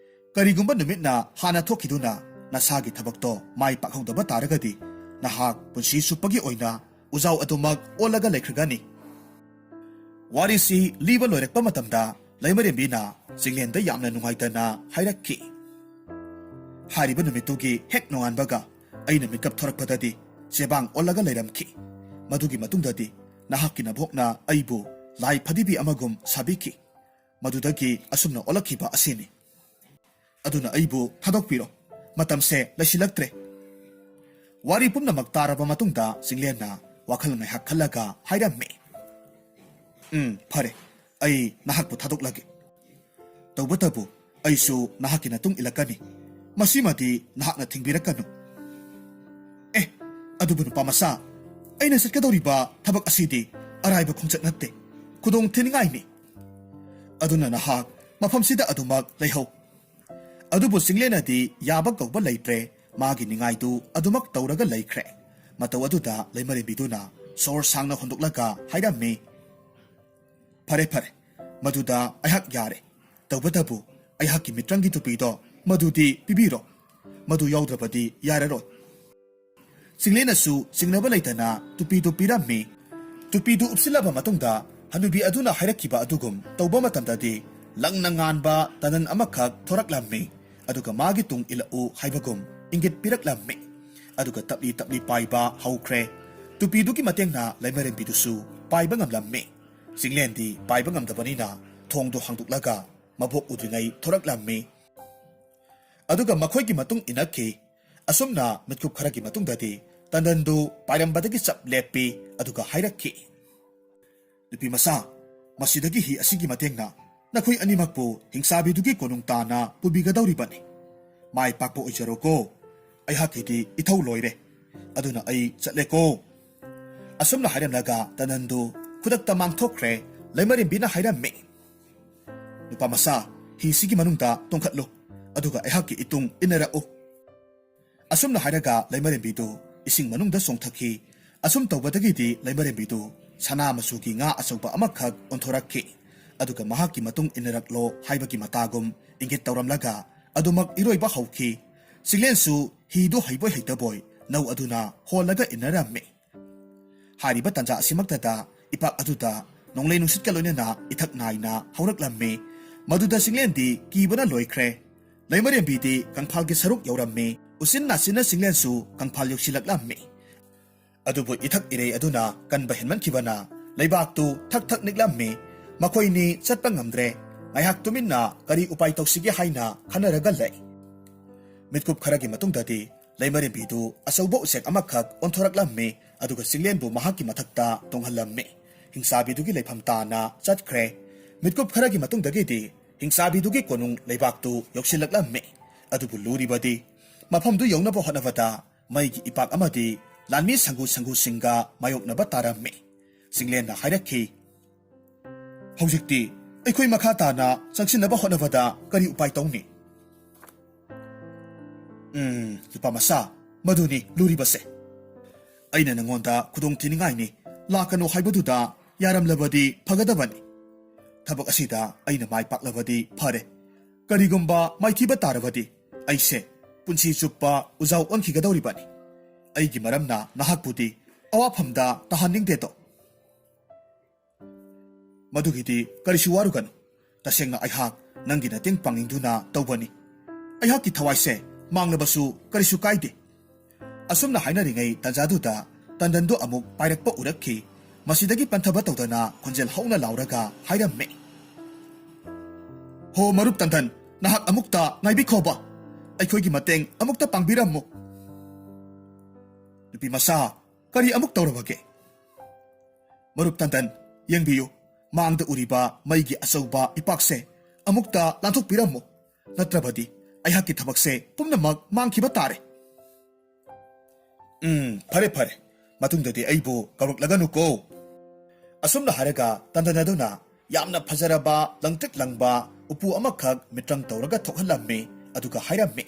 ꯀꯔꯤꯒꯨꯝꯕ ꯅꯨꯃꯤꯠꯅ ꯍꯥꯟꯅ ꯊꯣꯛꯈꯤꯗꯨꯅ ꯅꯁꯥꯒꯤ ꯊꯕꯛꯇꯣ ꯃꯥꯏ ꯄꯥꯛꯍꯧꯗꯕ ꯇꯥꯔꯒꯗꯤ, ꯅꯍꯥꯛ ꯄꯨꯟꯁꯤ ꯆꯨꯞꯄꯒꯤ ꯑꯣꯏꯅ ꯎꯖꯥꯎ ꯑꯗꯨꯃꯛ ꯑꯣꯜꯂꯒ ꯂꯩꯈ꯭ꯔꯒꯅꯤ꯫ ꯋꯥꯔꯤꯁꯤ ꯂꯤꯕ ꯂꯣꯏꯔꯛꯄ ꯃꯇꯝꯗ ꯂꯩꯃꯔꯦꯝꯕꯤꯅ ꯆꯤꯡꯂꯦꯟꯗ ꯌꯥꯝꯅ ꯅꯨꯡꯉꯥꯏꯇꯅ ꯍꯥꯏꯔꯛꯈꯤ, "ꯍꯥꯏꯔꯤꯕ ꯅꯨꯃꯤꯠꯇꯨꯒꯤ ꯍꯦꯛ ꯅꯣꯡꯉꯥꯟꯕꯒ ꯑꯩꯅ ꯃꯤꯀꯞ ꯊꯣꯔꯛꯄꯗꯗꯤ ꯆꯦꯕꯥꯡ ꯑꯣꯜꯂꯒ ꯂꯩꯔꯝꯈꯤ꯫ ꯃꯗꯨꯒꯤ ꯃꯇꯨꯡꯗꯗꯤ ꯅꯍꯥꯛꯀꯤ ꯅꯕꯣꯛꯅ ꯑꯩꯕꯨ ꯂꯥꯏ ꯐꯗꯤꯕꯤ ꯑꯃꯒꯨꯝ ꯁꯥꯕꯤꯈꯤ꯫ ꯃꯗꯨꯗꯒꯤ ꯑꯁꯨꯝꯅ ꯑꯣꯜꯂꯛꯈꯤꯕ ꯑꯁꯤꯅꯤ꯫ ꯑꯗꯨꯅ ꯑꯩꯕꯨ ꯊꯥꯗꯣꯛꯄꯤꯔꯣ꯫ ꯃꯇꯝꯁꯦ ꯂꯩꯁꯤꯜꯂꯛꯇ꯭ꯔꯦ꯫" ꯋꯥꯔꯤ ꯄꯨꯝꯅꯃꯛ ꯇꯥꯔꯕ ꯃꯇꯨꯡꯗ ꯆꯤꯡꯂꯦꯟꯅ ꯋꯥꯈꯜ ꯉꯥꯏꯍꯥꯛ ꯈꯜꯂꯒ ꯍꯥꯏꯔꯝꯃꯤ, "ꯎꯝ, ꯐꯔꯦ, ꯑꯩ ꯅꯍꯥꯛꯄꯨ ꯊꯥꯗꯣꯛꯂꯒꯦ꯫ ꯇꯧꯕꯇꯕꯨ ꯑꯩꯁꯨ ꯅꯍꯥꯛꯀꯤ ꯃꯇꯨꯡ ꯏꯜꯂꯛꯀꯅꯤ꯫ ꯃꯁꯤꯃꯗꯤ ꯅꯍꯥꯛꯅ ꯊꯤꯡꯕꯤꯔꯛꯀꯅꯨ꯫" "ꯑꯦ, ꯑꯗꯨꯕꯨ ꯅꯨꯄꯥ ꯃꯆꯥ, ꯑꯩꯅ ꯆꯠꯀꯗꯧꯔꯤꯕ ꯊꯕꯛ ꯑꯁꯤꯗꯤ ꯑꯔꯥꯏꯕ ꯈꯣꯡꯆꯠ ꯅꯠꯇꯦ꯫ ꯈꯨꯗꯣꯡ ꯊꯤꯅꯤꯡꯉꯥꯏꯅꯤ꯫ ꯑꯗꯨꯅ ꯅꯍꯥꯛ ꯃꯐꯝꯁꯤꯗ ꯑꯗꯨꯃꯛ ꯂꯩꯍꯧ꯫" ꯑꯗꯨꯕꯨ ꯆꯤꯡꯂꯦꯟꯅꯗꯤ ꯌꯥꯕ ꯀꯧꯕ ꯂꯩꯇ꯭ꯔꯦ꯫ ꯃꯥꯒꯤ ꯅꯤꯡꯉꯥꯏꯗꯨ ꯑꯗꯨꯃꯛ ꯇꯧꯔꯒ ꯂꯩꯈ꯭ꯔꯦ꯫ ꯃꯇꯧ ꯑꯗꯨꯗ ꯂꯩꯃꯔꯦꯝꯕꯤꯗꯨꯅ ꯁꯣꯔ ꯁꯥꯡꯅ ꯍꯣꯟꯗꯣꯛꯂꯒ ꯍꯥꯏꯔꯝꯃꯤ, "ꯐꯔꯦ, ꯐꯔꯦ, ꯃꯗꯨꯗ ꯑꯩꯍꯥꯛ ꯌꯥꯔꯦ꯫ ꯇꯧꯕꯇꯕꯨ ꯑꯩꯍꯥꯛꯀꯤ ꯃꯤꯇ꯭ꯔꯪꯒꯤ ꯇꯨꯄꯤꯗꯣ ꯃꯗꯨꯗꯤ ꯄꯤꯕꯤꯔꯣ꯫ ꯃꯗꯨ ꯌꯥꯎꯗ꯭ꯔꯕꯗꯤ ꯌꯥꯔꯔꯣꯏ꯫" ꯆꯤꯡꯂꯦꯟꯅꯁꯨ ꯆꯤꯡꯅꯕ ꯂꯩꯇꯅ ꯇꯨꯄꯤꯗꯨ ꯄꯤꯔꯝꯃꯤ꯫ ꯇꯨꯄꯤꯗꯨ ꯎꯞꯁꯤꯜꯂꯕ ꯃꯇꯨꯡꯗ ꯍꯅꯨꯕꯤ ꯑꯗꯨꯅ ꯍꯥꯏꯔꯛꯈꯤꯕ ꯑꯗꯨꯒꯨꯝ ꯇꯧꯕ ꯃꯇꯝꯗꯗꯤ ꯂꯪꯅ ꯉꯥꯟꯕ ꯇꯅꯟ ꯑꯃꯈꯛ ꯊꯣꯔꯛꯂꯝꯃꯤ꯫ ꯑꯗꯨꯒ ꯃꯥꯒꯤ ꯇꯨꯡ ꯏꯜꯂꯛꯎ ꯍꯥꯏꯕꯒꯨꯝ ꯏꯪꯒꯤꯠ ꯄꯤꯔꯛꯂꯝꯃꯤ꯫ ꯑꯗꯨꯒ ꯇꯞꯂꯤ ꯇꯞꯂꯤ ꯄꯥꯏꯕ ꯍꯧꯈ꯭ꯔꯦ꯫ ꯇꯨꯄꯤꯗꯨꯒꯤ ꯃꯇꯦꯡꯅ ꯂꯩꯃꯔꯦꯝꯕꯤꯗꯨꯁꯨ ꯄꯥꯏꯕ ꯉꯝꯂꯝꯃꯤ꯫ ꯆꯤꯡꯂꯦꯟꯗꯤ ꯄꯥꯏꯕ ꯉꯝꯗꯕꯅꯤꯅ ꯊꯣꯡꯗꯣ ꯍꯥꯡꯗꯣꯛꯂꯒ ꯃꯕꯣꯛ ꯎꯗ꯭ꯔꯤꯉꯩ ꯊꯣꯔꯛꯂꯝꯃꯤ꯫ ꯑꯗꯨꯒ ꯃꯈꯣꯏꯒꯤ ꯃꯇꯨꯡ ꯏꯟꯅꯈꯤ꯫ ꯑꯁꯨꯝꯅ ꯃꯤꯠꯀꯨꯞ ꯈꯔꯒꯤ ꯃꯇꯨꯡꯗꯗꯤ ꯇꯟꯗꯟꯗꯨ ꯄꯥꯏꯔꯝꯕꯗꯒꯤ ꯆꯞ ꯂꯦꯞꯄꯤ꯫ ꯑꯗꯨꯒ ꯍꯥꯏꯔꯛꯈꯤ, "ꯅꯨꯄꯤ ꯃꯆꯥ, ꯃꯁꯤꯗꯒꯤ ꯍꯤ ꯑꯁꯤꯒꯤ ꯃꯇꯦꯡꯅ ꯅꯈꯣꯏ ꯑꯅꯤꯃꯛꯄꯨ ꯍꯤꯡꯆꯥꯕꯤꯗꯨꯒꯤ ꯀꯣꯅꯨꯡ ꯇꯥꯅ ꯄꯨꯕꯤꯒꯗꯧꯔꯤꯕꯅꯤ꯫ ꯃꯥꯏ ꯄꯥꯛꯄ ꯑꯣꯏꯖꯔꯣꯀꯣ꯫ ꯑꯩꯍꯥꯛꯀꯤꯗꯤ ꯏꯊꯧ ꯂꯣꯏꯔꯦ꯫ ꯑꯗꯨꯅ ꯑꯩ ꯆꯠꯂꯦꯀꯣ"꯫ ꯑꯁꯨꯝꯅ ꯍꯥꯏꯔꯝꯂꯒ ꯇꯅꯟꯗꯨ ꯈꯨꯗꯛꯇ ꯃꯥꯡꯊꯣꯛꯈ꯭ꯔꯦ꯫ ꯂꯩꯃꯔꯦꯝꯕꯤꯅ ꯍꯥꯏꯔꯝꯃꯤ, "ꯅꯨꯄꯥ ꯃꯆꯥ, ꯍꯤꯁꯤꯒꯤ ꯃꯅꯨꯡꯗ ꯇꯣꯡꯈꯠꯂꯨ꯫ ꯑꯗꯨꯒ ꯑꯩꯍꯥꯛꯀꯤ ꯏꯇꯨꯡ ꯏꯟꯅꯔꯛꯎ"꯫ ꯑꯁꯨꯝꯅ ꯍꯥꯏꯔꯒ ꯂꯩꯃꯔꯦꯝꯕꯤꯗꯨ ꯏꯁꯤꯡ ꯃꯅꯨꯡꯗ ꯆꯣꯡꯊꯈꯤ꯫ ꯑꯁꯨꯝ ꯇꯧꯕꯗꯒꯤꯗꯤ ꯂꯩꯃꯔꯦꯝꯕꯤꯗꯨ ꯁꯅꯥ ꯃꯆꯨꯒꯤ ꯉꯥ ꯑꯆꯧꯕ ꯑꯃꯈꯛ ꯑꯣꯟꯊꯣꯔꯛꯈꯤ꯫ ꯑꯗꯨꯒ ꯃꯍꯥꯛꯀꯤ ꯃꯇꯨꯡ ꯏꯟꯅꯔꯛꯂꯣ ꯍꯥꯏꯕꯒꯤ ꯃꯇꯥꯒꯨꯝ ꯏꯪꯒꯤꯠ ꯇꯧꯔꯝꯂꯒ ꯑꯗꯨꯃꯛ ꯏꯔꯣꯏꯕ ꯍꯧꯈꯤ꯫ ꯆꯤꯡꯂꯦꯟꯁꯨ ꯍꯤꯗꯨ ꯍꯩꯕꯣꯏ ꯍꯩꯇꯕꯣꯏ ꯅꯧ ꯑꯗꯨꯅ ꯍꯣꯜꯂꯒ ꯏꯟꯅꯔꯝꯃꯤ꯫ ꯍꯥꯏꯔꯤꯕ ꯇꯥꯟꯖꯥ ꯑꯁꯤꯃꯛꯇꯗ ꯏꯄꯥꯛ ꯑꯗꯨꯗ ꯅꯣꯡꯂꯩ ꯅꯨꯡꯁꯤꯠꯀ ꯂꯣꯏꯅꯅ ꯏꯊꯛ ꯅꯥꯏꯅ ꯍꯧꯔꯛꯂꯝꯃꯤ꯫ ꯃꯗꯨꯗ ꯆꯤꯡꯂꯦꯟꯗꯤ ꯀꯤꯕꯅ ꯂꯣꯏꯈ꯭ꯔꯦ꯫ ꯂꯩꯃꯔꯦꯝꯕꯤꯗꯤ ꯀꯪꯐꯥꯜꯒꯤ ꯁꯔꯨꯛ ꯌꯧꯔꯝꯃꯤ꯫ ꯎꯆꯤꯟ ꯅꯥꯆꯤꯟꯅ ꯆꯤꯡꯂꯦꯟꯁꯨ ꯀꯪꯐꯥꯜ ꯌꯧꯁꯤꯜꯂꯛꯂꯝꯃꯤ꯫ ꯑꯗꯨꯕꯨ ꯏꯊꯛ ꯏꯔꯩ ꯑꯗꯨꯅ ꯀꯟꯕ ꯍꯦꯟꯃꯟꯈꯤꯕꯅ ꯂꯩꯕꯥꯛꯇꯨ ꯊꯛ ꯊꯛ ꯅꯤꯛꯂꯝꯃꯤ꯫ ꯃꯈꯣꯏꯅꯤ ꯆꯠꯄ ꯉꯝꯗ꯭ꯔꯦ꯫ ꯉꯥꯏꯍꯥꯛ ꯇꯨꯃꯤꯟꯅ ꯀꯔꯤ ꯎꯄꯥꯏ ꯇꯧꯁꯤꯒꯦ ꯍꯥꯏꯅ ꯈꯟꯅꯔꯒ ꯂꯩ꯫ ꯃꯤꯠꯀꯨꯞ ꯈꯔꯒꯤ ꯃꯇꯨꯡꯗꯗꯤ ꯂꯩꯃꯔꯦꯝꯕꯤꯗꯨ ꯑꯆꯧꯕ ꯎꯆꯦꯛ ꯑꯃꯈꯛ ꯑꯣꯟꯊꯣꯔꯛꯂꯝꯃꯤ꯫ ꯑꯗꯨꯒ ꯆꯤꯡꯂꯦꯟꯕꯨ ꯃꯍꯥꯛꯀꯤ ꯃꯊꯛꯇ ꯇꯣꯡꯍꯜꯂꯝꯃꯤ꯫ ꯍꯤꯡꯆꯥꯕꯤꯗꯨꯒꯤ ꯂꯩꯐꯝ ꯇꯥꯅ ꯆꯠꯈ꯭ꯔꯦ꯫ ꯃꯤꯠꯀꯨꯞ ꯈꯔꯒꯤ ꯃꯇꯨꯡꯗꯒꯤꯗꯤ ꯍꯤꯡꯆꯥꯕꯤꯗꯨꯒꯤ ꯀꯣꯅꯨꯡ ꯂꯩꯕꯥꯛꯇꯨ ꯌꯧꯁꯤꯜꯂꯛꯂꯝꯃꯤ꯫ ꯑꯗꯨꯕꯨ ꯂꯨꯔꯤꯕꯗꯤ ꯃꯐꯝꯗꯨ ꯌꯧꯅꯕ ꯍꯣꯠꯅꯕꯗ ꯃꯩꯒꯤ ꯏꯄꯥꯛ ꯑꯃꯗꯤ ꯂꯥꯟꯃꯤ ꯁꯪꯒꯨ ꯁꯪꯒꯨꯁꯤꯡꯒ ꯃꯥꯌꯣꯛꯅꯕ ꯇꯥꯔꯝꯃꯤ꯫ ꯆꯤꯡꯂꯦꯟꯅ ꯍꯥꯏꯔꯛꯈꯤ, "ꯍꯧꯖꯤꯛꯇꯤ ꯑꯩꯈꯣꯏ ꯃꯈꯥ ꯇꯥꯅ ꯆꯪꯁꯤꯟꯅꯕ ꯍꯣꯠꯅꯕꯗ ꯀꯔꯤ ꯎꯄꯥꯏ ꯇꯧꯅꯤ?" "ꯎꯝ, ꯅꯨꯄꯥ ꯃꯆꯥ, ꯃꯗꯨꯅꯤ ꯂꯨꯔꯤꯕꯁꯦ꯫ ꯑꯩꯅ ꯅꯉꯣꯟꯗ ꯈꯨꯗꯣꯡ ꯊꯤꯅꯤꯡꯉꯥꯏꯅꯤ ꯂꯥꯛꯀꯅꯨ ꯍꯥꯏꯕꯗꯨꯗ ꯌꯥꯔꯝꯂꯕꯗꯤ ꯐꯒꯗꯕꯅꯤ꯫ ꯊꯕꯛ ꯑꯁꯤꯗ ꯑꯩꯅ ꯃꯥꯏ ꯄꯥꯛꯂꯕꯗꯤ ꯐꯔꯦ꯫ ꯀꯔꯤꯒꯨꯝꯕ ꯃꯥꯏꯊꯤꯕ ꯇꯥꯔꯕꯗꯤ ꯑꯩꯁꯦ ꯄꯨꯟꯁꯤ ꯆꯨꯞꯄ ꯎꯖꯥꯎ ꯑꯣꯟꯈꯤꯒꯗꯧꯔꯤꯕꯅꯤ꯫ ꯑꯩꯒꯤ ꯃꯔꯝꯅ ꯅꯍꯥꯛꯄꯨꯗꯤ ꯑꯋꯥꯐꯝꯗ ꯇꯥꯍꯟꯅꯤꯡꯗꯦꯗꯣ"꯫ "ꯃꯗꯨꯒꯤꯗꯤ ꯀꯔꯤꯁꯨ ꯋꯥꯔꯨꯒꯅꯨ꯫ ꯇꯁꯦꯡꯅ ꯑꯩꯍꯥꯛ ꯅꯪꯒꯤ ꯃꯇꯦꯡ ꯄꯥꯡꯅꯤꯡꯗꯨꯅ ꯇꯧꯕꯅꯤ꯫ ꯑꯩꯍꯥꯛꯀꯤ ꯊꯋꯥꯏꯁꯦ ꯃꯥꯡꯂꯕꯁꯨ ꯀꯔꯤꯁꯨ ꯀꯥꯏꯗꯦ"꯫ ꯑꯁꯨꯝꯅ ꯍꯥꯏꯅꯔꯤꯉꯩ ꯇꯥꯟꯖꯥꯗꯨꯗ ꯇꯟꯗꯟꯗꯨ ꯑꯃꯨꯛ ꯄꯥꯏꯔꯛꯄ ꯎꯔꯛꯈꯤ꯫ ꯃꯁꯤꯗꯒꯤ ꯄꯟꯊꯕ ꯇꯧꯗꯅ ꯈꯣꯟꯖꯦꯜ ꯍꯧꯅ ꯂꯥꯎꯔꯒ ꯍꯥꯏꯔꯝꯃꯤ, "ꯍꯣ ꯃꯔꯨꯞ ꯇꯟꯗꯟ, ꯅꯍꯥꯛ ꯑꯃꯨꯛꯇ ꯉꯥꯏꯕꯤꯈꯣꯕ꯫ ꯑꯩꯈꯣꯏꯒꯤ ꯃꯇꯦꯡ ꯑꯃꯨꯛꯇ ꯄꯥꯡꯕꯤꯔꯝꯃꯨ"꯫ "ꯅꯨꯄꯤ ꯃꯆꯥ, ꯀꯔꯤ ꯑꯃꯨꯛ ꯇꯧꯔꯕꯒꯦ?" "ꯃꯔꯨꯞ ꯇꯟꯗꯟ, ꯌꯦꯡꯕꯤꯌꯨ, ꯃꯥꯡꯗ ꯎꯔꯤꯕ ꯃꯩꯒꯤ ꯑꯆꯧꯕ ꯏꯄꯥꯛꯁꯦ ꯑꯃꯨꯛꯇ ꯂꯥꯟꯊꯣꯛꯄꯤꯔꯝꯃꯨ, ꯅꯠꯇ꯭ꯔꯕꯗꯤ ꯑꯩꯍꯥꯛꯀꯤ ꯊꯕꯛꯁꯦ ꯄꯨꯝꯅꯃꯛ ꯃꯥꯡꯈꯤꯕ ꯇꯥꯔꯦ"꯫ "ꯎꯝ, ꯐꯔꯦ, ꯐꯔꯦ꯫ ꯃꯇꯨꯡꯗꯗꯤ ꯑꯩꯕꯨ ꯀꯧꯔꯛꯂꯒꯅꯨꯀꯣ"꯫ ꯑꯁꯨꯝꯅ ꯍꯥꯏꯔꯒ ꯇꯟꯗꯟ ꯑꯗꯨꯅ ꯌꯥꯝꯅ ꯐꯖꯔꯕ ꯂꯪꯇ꯭ꯔꯤꯛ ꯂꯪꯕ ꯎꯄꯨ ꯑꯃꯈꯛ ꯃꯤꯇ꯭ꯔꯪ ꯇꯧꯔꯒ ꯊꯣꯛꯍꯜꯂꯝꯃꯤ꯫ ꯑꯗꯨꯒ ꯍꯥꯏꯔꯝꯃꯤ,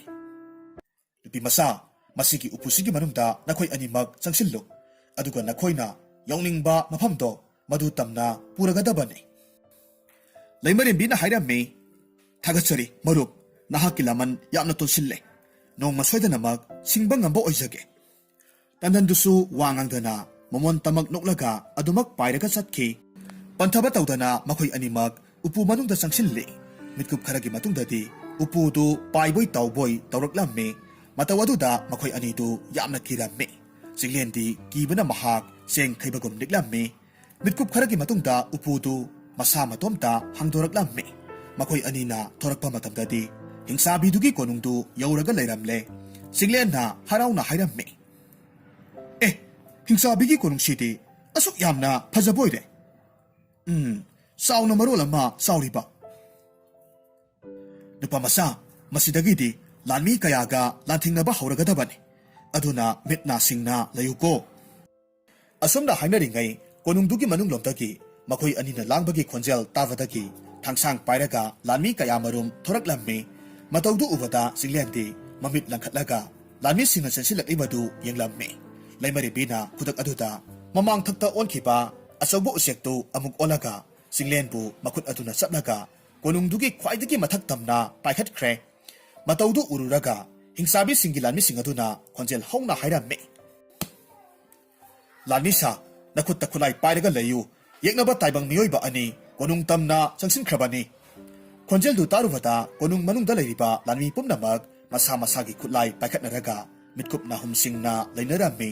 "ꯅꯨꯄꯤ ꯃꯆꯥ, ꯃꯁꯤꯒꯤ ꯎꯄꯨꯁꯤꯒꯤ ꯃꯅꯨꯡꯗ ꯅꯈꯣꯏ ꯑꯅꯤꯃꯛ ꯆꯪꯁꯤꯜꯂꯨ꯫ ꯑꯗꯨꯒ ꯅꯈꯣꯏꯅ ꯌꯧꯅꯤꯡꯕ ꯃꯐꯝꯗꯣ ꯃꯗꯨ ꯇꯝꯅ ꯄꯨꯔꯒꯗꯕꯅꯤ"꯫ ꯂꯩꯃꯔꯦꯝꯕꯤꯅ ꯍꯥꯏꯔꯝꯃꯤ, "ꯊꯥꯒꯠꯆꯔꯤ ꯃꯔꯨꯞ, ꯅꯍꯥꯛꯀꯤ ꯂꯃꯟ ꯌꯥꯝꯅ ꯇꯣꯟꯁꯤꯜꯂꯦ꯫ ꯅꯣꯡꯃ ꯁꯣꯏꯗꯅꯃꯛ ꯁꯤꯡꯕ ꯉꯝꯕ ꯑꯣꯏꯖꯒꯦ"꯫ ꯇꯟꯗꯟꯗꯨꯁꯨ ꯋꯥ ꯉꯥꯡꯗꯅ ꯃꯃꯣꯟ ꯇꯃꯛ ꯅꯣꯛꯂꯒ ꯑꯗꯨꯃꯛ ꯄꯥꯏꯔꯒ ꯆꯠꯈꯤ꯫ ꯄꯟꯊꯕ ꯇꯧꯗꯅ ꯃꯈꯣꯏ ꯑꯅꯤꯃꯛ ꯎꯄꯨ ꯃꯅꯨꯡꯗ ꯆꯪꯁꯤꯜꯂꯤ꯫ ꯃꯤꯠꯀꯨꯞ ꯈꯔꯒꯤ ꯃꯇꯨꯡꯗꯗꯤ ꯎꯄꯨꯗꯨ ꯄꯥꯏꯕꯣꯏ ꯇꯥꯎꯕꯣꯏ ꯇꯧꯔꯛꯂꯝꯃꯤ꯫ ꯃꯇꯧ ꯑꯗꯨꯗ ꯃꯈꯣꯏ ꯑꯅꯤꯗꯨ ꯌꯥꯝꯅ ꯀꯤꯔꯝꯃꯤ꯫ ꯆꯤꯡꯂꯦꯟꯗꯤ ꯀꯤꯕꯅ ꯃꯍꯥꯛ ꯆꯦꯡ ꯈꯩꯕꯒꯨꯝ ꯅꯤꯛꯂꯝꯃꯤ꯫ ꯃꯤꯠꯀꯨꯞ ꯈꯔꯒꯤ ꯃꯇꯨꯡꯗ ꯎꯄꯨꯗꯨ ꯃꯁꯥ ꯃꯇꯣꯝꯇ ꯍꯥꯡꯗꯣꯔꯛꯂꯝꯃꯤ꯫ ꯃꯈꯣꯏ ꯑꯅꯤꯅ ꯊꯣꯔꯛꯄ ꯃꯇꯝꯗꯗꯤ ꯍꯤꯡꯁꯥꯕꯤꯗꯨꯒꯤ ꯀꯣꯅꯨꯡꯗꯨ ꯌꯧꯔꯒ ꯂꯩꯔꯝꯂꯦ꯫ ꯆꯤꯡꯂꯦꯟꯅ ꯍꯔꯥꯎꯅ ꯍꯥꯏꯔꯝꯃꯤ, "ꯑꯦ, ꯍꯤꯡꯁꯥꯕꯤꯒꯤ ꯀꯣꯅꯨꯡꯁꯤꯗꯤ ꯑꯁꯨꯛ ꯌꯥꯝꯅ ꯐꯖꯕ ꯑꯣꯏꯔꯦ꯫ ꯎꯝ, ꯆꯥꯎꯅ ꯃꯔꯣꯜ ꯑꯃ ꯆꯥꯎꯔꯤꯕ꯫ ꯅꯨꯄꯥ ꯃꯆꯥ, ꯃꯁꯤꯗꯒꯤꯗꯤ ꯂꯥꯟꯃꯤ ꯀꯌꯥꯒ ꯂꯥꯟꯊꯦꯡꯅꯕ ꯍꯧꯔꯒꯗꯕꯅꯤ꯫ ꯑꯗꯨꯅ ꯃꯤꯠ ꯅꯥ ꯁꯤꯡꯅ ꯂꯩꯌꯨꯀꯣ"꯫ ꯑꯁꯨꯝꯅ ꯍꯥꯏꯅꯔꯤꯉꯩ ꯀꯣꯅꯨꯡꯗꯨꯒꯤ ꯃꯅꯨꯡꯂꯣꯝꯗꯒꯤ ꯃꯈꯣꯏ ꯑꯅꯤꯅ ꯂꯥꯡꯕꯒꯤ ꯈꯣꯟꯖꯦꯜ ꯇꯥꯕꯗꯒꯤ ꯊꯥꯡꯁꯥꯡ ꯄꯥꯏꯔꯒ ꯂꯥꯟꯃꯤ ꯀꯌꯥꯃꯔꯨꯝ ꯊꯣꯔꯛꯂꯝꯃꯤ꯫ ꯃꯇꯧꯗꯨ ꯎꯕꯗ ꯆꯤꯡꯂꯦꯟꯗꯤ ꯃꯃꯤꯠ ꯂꯪꯈꯠꯂꯒ ꯂꯥꯟꯃꯤꯁꯤꯡꯅ ꯆꯦꯟꯁꯤꯜꯂꯛꯂꯤꯕꯗꯨ ꯌꯦꯡꯂꯝꯃꯤ꯫ ꯂꯩꯃꯔꯦꯝꯕꯤꯅ ꯈꯨꯗꯛ ꯑꯗꯨꯗ ꯃꯃꯥꯡ ꯊꯛꯇ ꯑꯣꯟꯈꯤꯕ ꯑꯆꯧꯕ ꯎꯆꯦꯛꯇꯨ ꯑꯃꯨꯛ ꯑꯣꯜꯂꯒ ꯆꯤꯡꯂꯦꯟꯕꯨ ꯃꯈꯨꯠ ꯑꯗꯨꯅ ꯆꯞꯂꯒ ꯀꯣꯅꯨꯡꯗꯨꯒꯤ ꯈ꯭ꯋꯥꯏꯗꯒꯤ ꯃꯊꯛ ꯇꯝꯅ ꯄꯥꯏꯈꯠꯈ꯭ꯔꯦ꯫ ꯃꯇꯧꯗꯨ ꯎꯔꯨꯔꯒ ꯍꯤꯡꯆꯥꯕꯤꯁꯤꯡꯒꯤ ꯂꯥꯟꯃꯤꯁꯤꯡ ꯑꯗꯨꯅ ꯈꯣꯟꯖꯦꯜ ꯍꯧꯅ ꯍꯥꯏꯔꯝꯃꯤ, "ꯂꯥꯟꯃꯤꯁꯥ, ꯅꯈꯨꯠꯇ ꯈꯨꯠꯂꯥꯏ ꯄꯥꯏꯔꯒ ꯂꯩꯌꯨ꯫ ꯌꯦꯛꯅꯕ ꯇꯥꯏꯕꯪ ꯃꯤꯑꯣꯏꯕ ꯑꯅꯤ ꯀꯣꯅꯨꯡ ꯇꯝꯅ ꯆꯪꯁꯤꯟꯈ꯭ꯔꯕꯅꯤ꯫ ꯈꯣꯟꯖꯦꯜꯗꯨ ꯇꯥꯔꯨꯕꯗ ꯀꯣꯅꯨꯡ ꯃꯅꯨꯡꯗ ꯂꯩꯔꯤꯕ ꯂꯥꯟꯃꯤ ꯄꯨꯝꯅꯃꯛ ꯃꯁꯥ ꯃꯁꯥꯒꯤ ꯈꯨꯠꯂꯥꯏ ꯄꯥꯏꯈꯠꯅꯔꯒ ꯃꯤꯠꯀꯨꯞ ꯅꯥꯍꯨꯝ ꯁꯤꯡꯅ ꯂꯩꯅꯔꯝꯃꯤ꯫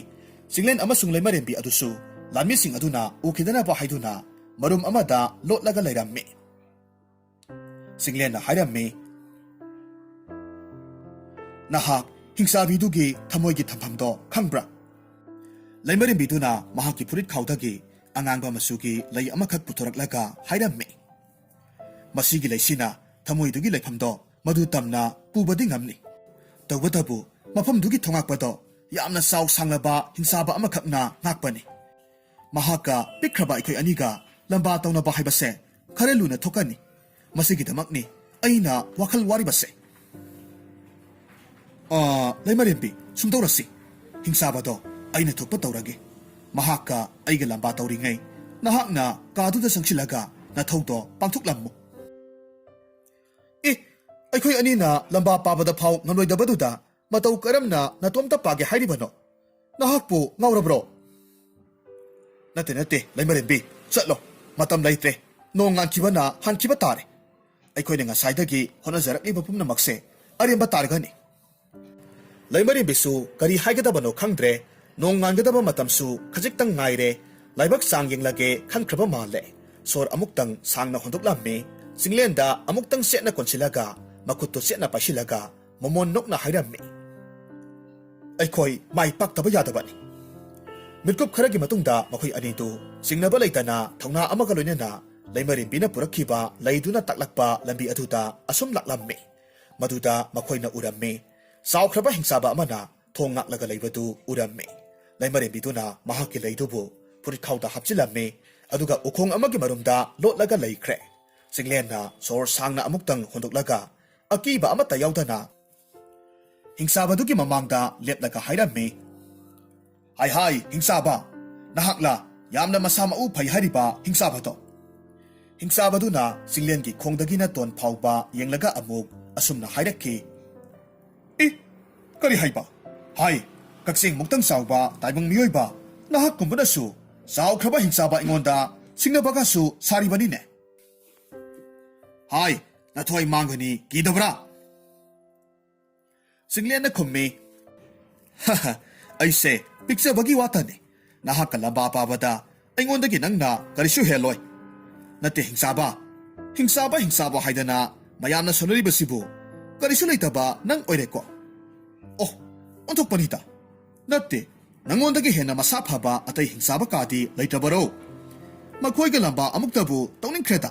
ꯆꯤꯡꯂꯦꯟ ꯑꯃꯁꯨꯡ ꯂꯩꯃꯔꯦꯝꯕꯤ ꯑꯗꯨꯁꯨ ꯂꯥꯟꯃꯤꯁꯤꯡ ꯑꯗꯨꯅ ꯎꯈꯤꯗꯅꯕ ꯍꯥꯏꯗꯨꯅ ꯃꯔꯨꯝ ꯑꯃꯗ ꯂꯣꯠꯂꯒ ꯂꯩꯔꯝꯃꯤ꯫ ꯆꯤꯡꯂꯦꯟꯅ ꯍꯥꯏꯔꯝꯃꯤ, "ꯅꯍꯥꯛ ꯍꯤꯡꯆꯥꯕꯤꯗꯨꯒꯤ ꯊꯃꯣꯏꯒꯤ ꯊꯝꯐꯝꯗꯣ ꯈꯪꯕ꯭ꯔꯥ?" ꯂꯩꯃꯔꯦꯝꯕꯤꯗꯨꯅ ꯃꯍꯥꯛꯀꯤ ꯐꯨꯔꯤꯠ ꯈꯥꯎꯗꯒꯤ ꯑꯉꯥꯡꯕ ꯃꯆꯨꯒꯤ ꯂꯩ ꯑꯃꯈꯛ ꯄꯨꯊꯣꯔꯛꯂꯒ ꯍꯥꯏꯔꯝꯃꯤ, "ꯃꯁꯤꯒꯤ ꯂꯩꯁꯤꯅ ꯊꯃꯣꯏꯗꯨꯒꯤ ꯂꯩꯐꯝꯗꯣ ꯃꯗꯨ ꯇꯝꯅ ꯄꯨꯕꯗꯤ ꯉꯝꯅꯤ꯫ ꯇꯧꯕꯇꯕꯨ ꯃꯐꯝꯗꯨꯒꯤ ꯊꯣꯉꯥꯛꯄꯗꯣ ꯌꯥꯝꯅ ꯆꯥꯎ ꯁꯥꯡꯂꯕ ꯍꯤꯡꯆꯥꯕ ꯑꯃꯈꯛꯅ ꯉꯥꯛꯄꯅꯤ꯫ ꯃꯍꯥꯛꯀ ꯄꯤꯛꯈ꯭ꯔꯕ ꯑꯩꯈꯣꯏ ꯑꯅꯤꯒ ꯂꯝꯕꯥ ꯇꯧꯅꯕ ꯍꯥꯏꯕꯁꯦ ꯈꯔ ꯂꯨꯅ ꯊꯣꯛꯀꯅꯤ꯫ ꯃꯁꯤꯒꯤꯗꯃꯛꯅꯤ ꯑꯩꯅ ꯋꯥꯈꯜ ꯋꯥꯔꯤꯕꯁꯦ꯫ ꯑ, ꯂꯩꯃꯔꯦꯝꯕꯤ, ꯁꯨꯝꯗꯧꯔꯁꯤ꯫ ꯍꯤꯡꯆꯥꯕꯗꯣ ꯑꯩꯅ ꯊꯣꯛꯄ ꯇꯧꯔꯒꯦ꯫ ꯃꯍꯥꯛꯀ ꯑꯩꯒ ꯂꯝꯕꯥ ꯇꯧꯔꯤꯉꯩ ꯅꯍꯥꯛꯅ ꯀꯥꯗꯨꯗ ꯆꯪꯁꯤꯜꯂꯒ ꯅꯊꯧꯗꯣ ꯄꯥꯡꯊꯣꯛꯂꯝꯃꯨ꯫" "ꯑꯦ, ꯑꯩꯈꯣꯏ ꯑꯅꯤꯅ ꯂꯝꯕꯥ ꯄꯥꯕꯗ ꯐꯥꯎ ꯉꯝꯂꯣꯏꯗꯕꯗꯨꯗ ꯃꯇꯧ ꯀꯔꯝꯅ ꯅꯇꯣꯝꯇ ꯄꯥꯒꯦ ꯍꯥꯏꯔꯤꯕꯅꯣ? ꯅꯍꯥꯛꯄꯨ ꯉꯥꯎꯔꯕ꯭ꯔꯣ?" "ꯅꯠꯇꯦ, ꯅꯠꯇꯦ, ꯂꯩꯃꯔꯦꯝꯕꯤ, ꯆꯠꯂꯣ꯫ ꯃꯇꯝ ꯂꯩꯇ꯭ꯔꯦ꯫ ꯅꯣꯡ ꯉꯥꯟꯈꯤꯕꯅ ꯍꯥꯟꯈꯤꯕ ꯇꯥꯔꯦ꯫ ꯑꯩꯈꯣꯏꯅ ꯉꯁꯥꯏꯗꯒꯤ ꯍꯣꯠꯅꯖꯔꯛꯂꯤꯕ ꯄꯨꯝꯅꯃꯛꯁꯦ ꯑꯔꯦꯝꯕ ꯇꯥꯔꯒꯅꯤ꯫" ꯂꯩꯃꯔꯦꯝꯕꯤꯁꯨ ꯀꯔꯤ ꯍꯥꯏꯒꯗꯕꯅꯣ ꯈꯪꯗ꯭ꯔꯦ꯫ ꯅꯣꯡ ꯉꯥꯟꯒꯗꯕ ꯃꯇꯝꯁꯨ ꯈꯖꯤꯛꯇꯪ ꯉꯥꯏꯔꯦ꯫ ꯂꯥꯏꯕꯛ ꯆꯥꯡ ꯌꯦꯡꯂꯒꯦ ꯈꯟꯈ꯭ꯔꯕ ꯃꯥꯜꯂꯦ꯫ ꯁꯣꯔ ꯑꯃꯨꯛꯇꯪ ꯁꯥꯡꯅ ꯍꯣꯟꯗꯣꯛꯂꯝꯃꯤ꯫ ꯆꯤꯡꯂꯦꯟꯗ ꯑꯃꯨꯛꯇꯪ ꯆꯦꯠꯅ ꯀꯣꯟꯁꯤꯜꯂꯒ, ꯃꯈꯨꯠꯇꯨ ꯆꯦꯠꯅ ꯄꯥꯏꯁꯤꯜꯂꯒ, ꯃꯣꯃꯣꯟ ꯅꯣꯛꯅ ꯍꯥꯏꯔꯝꯃꯤ, "ꯑꯩꯈꯣꯏ ꯃꯥꯏ ꯄꯥꯛꯇꯕ ꯌꯥꯗꯕꯅꯤ꯫" ꯃꯤꯠꯀꯨꯞ ꯈꯔꯒꯤ ꯃꯇꯨꯡꯗ ꯃꯈꯣꯏ ꯑꯅꯤꯗꯨ ꯆꯤꯡꯅꯕ ꯂꯩꯇꯅ ꯊꯧꯅꯥ ꯑꯃꯒ ꯂꯣꯏꯅꯅ ꯂꯩꯃꯔꯦꯝꯕꯤꯅ ꯄꯨꯔꯛꯈꯤꯕ ꯂꯩꯗꯨꯅ ꯇꯥꯛꯂꯛꯄ ꯂꯝꯕꯤ ꯑꯗꯨꯗ ꯑꯁꯨꯝ ꯂꯥꯛꯂꯝꯃꯤ꯫ ꯃꯗꯨꯗ ꯃꯈꯣꯏꯅ ꯎꯔꯝꯃꯤ, ꯆꯥꯎꯈ꯭ꯔꯕ ꯍꯤꯡꯆꯥꯕ ꯑꯃꯅ ꯊꯣꯡ ꯉꯥꯛꯂꯒ ꯂꯩꯕꯗꯨ ꯎꯔꯝꯃꯤ꯫ ꯂꯩꯃꯔꯦꯝꯕꯤꯗꯨꯅ ꯃꯍꯥꯛꯀꯤ ꯂꯩꯗꯨꯕꯨ ꯐꯨꯔꯤꯠꯈꯥꯎꯗ ꯍꯥꯞꯆꯤꯜꯂꯝꯃꯤ, ꯑꯗꯨꯒ ꯎꯈꯣꯡ ꯑꯃꯒꯤ ꯃꯔꯨꯝꯗ ꯂꯣꯠꯂꯒ ꯂꯩꯈ꯭ꯔꯦ꯫ ꯆꯤꯡꯂꯦꯟꯅ ꯁꯣꯔ ꯁꯥꯡꯅ ꯑꯃꯨꯛꯇꯪ ꯍꯣꯟꯗꯣꯛꯂꯒ ꯑꯀꯤꯕ ꯑꯃꯠꯇ ꯌꯥꯎꯗꯅ ꯍꯤꯡꯆꯥꯕꯗꯨꯒꯤ ꯃꯃꯥꯡꯗ ꯂꯦꯞꯂꯒ ꯍꯥꯏꯔꯝꯃꯤ, "ꯍꯥꯏ ꯍꯥꯏ, ꯍꯤꯡꯆꯥꯕ, ꯅꯍꯥꯛꯂ ꯌꯥꯝꯅ ꯃꯁꯥ ꯃꯎ ꯐꯩ ꯍꯥꯏꯔꯤꯕ ꯍꯤꯡꯆꯥꯕꯗꯣ?" ꯍꯤꯡꯆꯥꯕꯗꯨꯅ ꯆꯤꯡꯂꯦꯟꯒꯤ ꯈꯣꯡꯗꯒꯤꯅ ꯇꯣꯟ ꯐꯥꯎꯕ ꯌꯦꯡꯂꯒ ꯑꯃꯨꯛ ꯑꯁꯨꯝꯅ ꯍꯥꯏꯔꯛꯈꯤ, "ꯏ, ꯀꯔꯤ ꯍꯥꯏꯕ? ꯍꯥꯏ, ꯀꯛꯆꯦꯡ ꯃꯨꯛꯇꯪ ꯆꯥꯎꯕ ꯇꯥꯏꯕꯪ ꯃꯤꯑꯣꯏꯕ, ꯅꯍꯥꯛꯀꯨꯝꯕꯅꯁꯨ ꯆꯥꯎꯈ꯭ꯔꯕ ꯍꯤꯡꯆꯥꯕ ꯑꯩꯉꯣꯟꯗ ꯁꯤꯡꯅꯕꯒꯁꯨ ꯁꯥꯔꯤꯕꯅꯤꯅꯦ꯫ ꯍꯥꯏ, ꯅꯊ꯭ꯋꯥꯏ ꯃꯥꯡꯒꯅꯤ ꯀꯤꯗꯕ꯭ꯔꯥ? ꯆꯤꯡꯂꯦꯟꯅ ꯈꯨꯝꯃꯤ, "ꯍꯍ, ꯑꯩꯁꯦ ꯄꯤꯛꯆꯕꯒꯤ ꯋꯥꯇꯅꯤ꯫ ꯅꯍꯥꯛꯀ ꯂꯝꯕꯥ ꯄꯥꯕꯗ ꯑꯩꯉꯣꯟꯗꯒꯤ ꯅꯪꯅ ꯀꯔꯤꯁꯨ ꯍꯦꯜꯂꯣꯏ꯫ ꯅꯠꯇꯦ ꯍꯤꯡꯆꯥꯕ, ꯍꯤꯡꯆꯥꯕ, ꯍꯤꯡꯆꯥꯕ ꯍꯥꯏꯗꯅ ꯃꯌꯥꯝꯅ ꯁꯣꯟꯅꯔꯤꯕꯁꯤꯕꯨ ꯀꯔꯤꯁꯨ ꯂꯩꯇꯕ ꯅꯪ ꯑꯣꯏꯔꯦꯀꯣ꯫ ꯑꯣ, ꯑꯣꯟꯊꯣꯛꯄꯅꯤꯗ꯫ ꯅꯠꯇꯦ, ꯅꯉꯣꯟꯗꯒꯤ ꯍꯦꯟꯅ ꯃꯁꯥ ꯐꯕ ꯑꯇꯩ ꯍꯤꯡꯆꯥꯕ ꯀꯥꯗꯤ ꯂꯩꯇꯕꯔꯣ?" ꯃꯈꯣꯏꯒ ꯂꯝꯕꯥ ꯑꯃꯨꯛꯇꯕꯨ ꯇꯧꯅꯤꯡꯈ꯭ꯔꯦꯗ꯫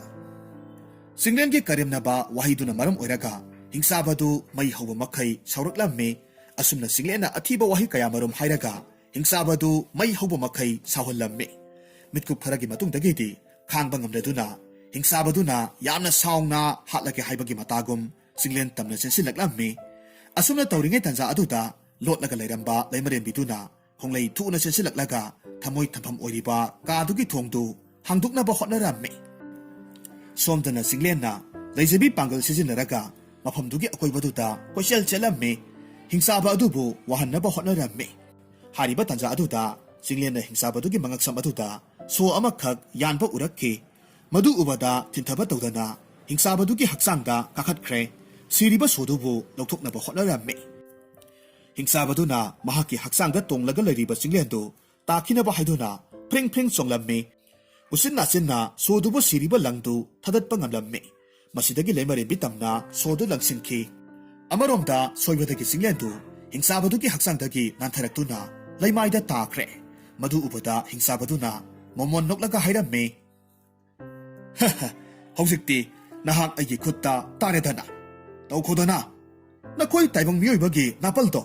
ꯆꯤꯡꯂꯦꯟꯒꯤ ꯀꯔꯦꯝꯅꯕ ꯋꯥꯍꯩꯗꯨꯅ ꯃꯔꯝ ꯑꯣꯏꯔꯒ ꯍꯤꯡꯆꯥꯕꯗꯨ ꯃꯩ ꯍꯧꯕ ꯃꯈꯩ ꯁꯥꯎꯔꯛꯂꯝꯃꯤ꯫ ꯑꯁꯨꯝꯅ ꯆꯤꯡꯂꯦꯟꯅ ꯑꯊꯤꯕ ꯋꯥꯍꯩ ꯀꯌꯥꯃꯔꯨꯝ ꯍꯥꯏꯔꯒ ꯍꯤꯡꯆꯥꯕꯗꯨ ꯃꯩ ꯍꯧꯕ ꯃꯈꯩ ꯁꯥꯎꯍꯜꯂꯝꯃꯤ꯫ ꯃꯤꯠꯀꯨꯞ ꯈꯔꯒꯤ ꯃꯇꯨꯡꯗꯒꯤꯗꯤ ꯈꯥꯡꯕ ꯉꯝꯂꯗꯨꯅ ꯍꯤꯡꯆꯥꯕꯗꯨꯅ ꯌꯥꯝꯅ ꯁꯥꯎꯅ ꯍꯥꯠꯂꯒꯦ ꯍꯥꯏꯕꯒꯤ ꯃꯇꯥꯒꯨꯝ ꯆꯤꯡꯂꯦꯟ ꯇꯝꯅ ꯆꯦꯟꯁꯤꯜꯂꯛꯂꯝꯃꯤ꯫ ꯑꯁꯨꯝꯅ ꯇꯧꯔꯤꯉꯩ ꯇꯥꯟꯖꯥ ꯑꯗꯨꯗ ꯂꯣꯠꯂꯒ ꯂꯩꯔꯝꯕ ꯂꯩꯃꯔꯦꯝꯕꯤꯗꯨꯅ ꯈꯣꯡꯂꯩ ꯊꯨꯅ ꯆꯦꯟꯁꯤꯜꯂꯛꯂꯒ ꯊꯃꯣꯏ ꯊꯝꯐꯝ ꯑꯣꯏꯔꯤꯕ ꯀꯥꯗꯨꯒꯤ ꯊꯣꯡꯗꯨ ꯍꯥꯡꯗꯣꯛꯅꯕ ꯍꯣꯠꯅꯔꯝꯃꯤ꯫ ꯁꯣꯝꯗꯅ ꯆꯤꯡꯂꯦꯟꯅ ꯂꯩꯖꯕꯤ ꯄꯥꯡꯒꯜ ꯁꯤꯖꯤꯟꯅꯔꯒ ꯃꯐꯝꯗꯨꯒꯤ ꯑꯀꯣꯏꯕꯗꯨꯗ ꯀꯣꯏꯆꯦꯜ ꯆꯦꯜꯂꯝꯃꯤ꯫ ꯍꯤꯡꯆꯥꯕ ꯑꯗꯨꯕꯨ ꯋꯥꯍꯟꯅꯕ ꯍꯣꯠꯅꯔꯝꯃꯤ꯫ ꯍꯥꯏꯔꯤꯕ ꯇꯥꯟꯖꯥ ꯑꯗꯨꯗ ꯆꯤꯡꯂꯦꯟꯅ ꯍꯤꯡꯆꯥꯕꯗꯨꯒꯤ ꯃꯉꯛꯁꯝ ꯑꯗꯨꯗ ꯁꯣ ꯑꯃꯈꯛ ꯌꯥꯟꯕ ꯎꯔꯛꯈꯤ꯫ ꯃꯗꯨ ꯎꯕꯗ ꯊꯤꯟꯊꯕ ꯇꯧꯗꯅ ꯍꯤꯡꯆꯥꯕꯗꯨꯒꯤ ꯍꯛꯆꯥꯡꯗ ꯀꯥꯈꯠꯈ꯭ꯔꯦ꯫ ꯁꯤꯔꯤꯕ ꯁꯣꯗꯨꯕꯨ ꯂꯧꯊꯣꯛꯅꯕ ꯍꯣꯠꯅꯔꯝꯃꯤ꯫ ꯍꯤꯡꯆꯥꯕꯗꯨꯅ ꯃꯍꯥꯛꯀꯤ ꯍꯛꯆꯥꯡꯗ ꯇꯣꯡꯂꯒ ꯂꯩꯔꯤꯕ ꯆꯤꯡꯂꯦꯟꯗꯨ ꯇꯥꯈꯤꯅꯕ ꯍꯥꯏꯗꯨꯅ ꯐ꯭ꯔꯤꯡ ꯐ꯭ꯔꯤꯡ ꯆꯣꯡꯂꯝꯃꯤ꯫ ꯎꯆꯤꯟ ꯅꯥꯆꯤꯟꯅ ꯁꯣꯗꯨꯕꯨ ꯁꯤꯔꯤꯕ ꯂꯪꯗꯨ ꯊꯥꯗꯠꯄ ꯉꯝꯂꯝꯃꯤ꯫ ꯃꯁꯤꯗꯒꯤ ꯂꯩꯃꯔꯦꯝꯕꯤ ꯇꯝꯅ ꯁꯣꯗꯨ ꯂꯪꯁꯤꯟꯈꯤ꯫ ꯑꯃꯔꯣꯝꯗ ꯁꯣꯏꯕꯗꯒꯤ ꯆꯤꯡꯂꯦꯟꯗꯨ ꯍꯤꯡꯆꯥꯕꯗꯨꯒꯤ ꯍꯛꯆꯥꯡꯗꯒꯤ ꯅꯥꯟꯊꯔꯛꯇꯨꯅ ꯂꯩꯃꯥꯏꯗ ꯇꯥꯈ꯭ꯔꯦ꯫ ꯃꯗꯨ ꯎꯕꯗ ꯍꯤꯡꯆꯥꯕꯗꯨꯅ ꯃꯣꯃꯣꯟ ꯅꯣꯛꯂꯒ ꯍꯥꯏꯔꯝꯃꯤ, "ꯍꯍ, ꯍꯧꯖꯤꯛꯇꯤ ꯅꯍꯥꯛ ꯑꯩꯒꯤ ꯈꯨꯠꯇ ꯇꯥꯔꯦꯗꯅ꯫ ꯇꯧꯈꯣꯗꯅ, ꯅꯈꯣꯏ ꯇꯥꯏꯕꯪ ꯃꯤꯑꯣꯏꯕꯒꯤ ꯅꯥꯄꯜꯗꯣ꯫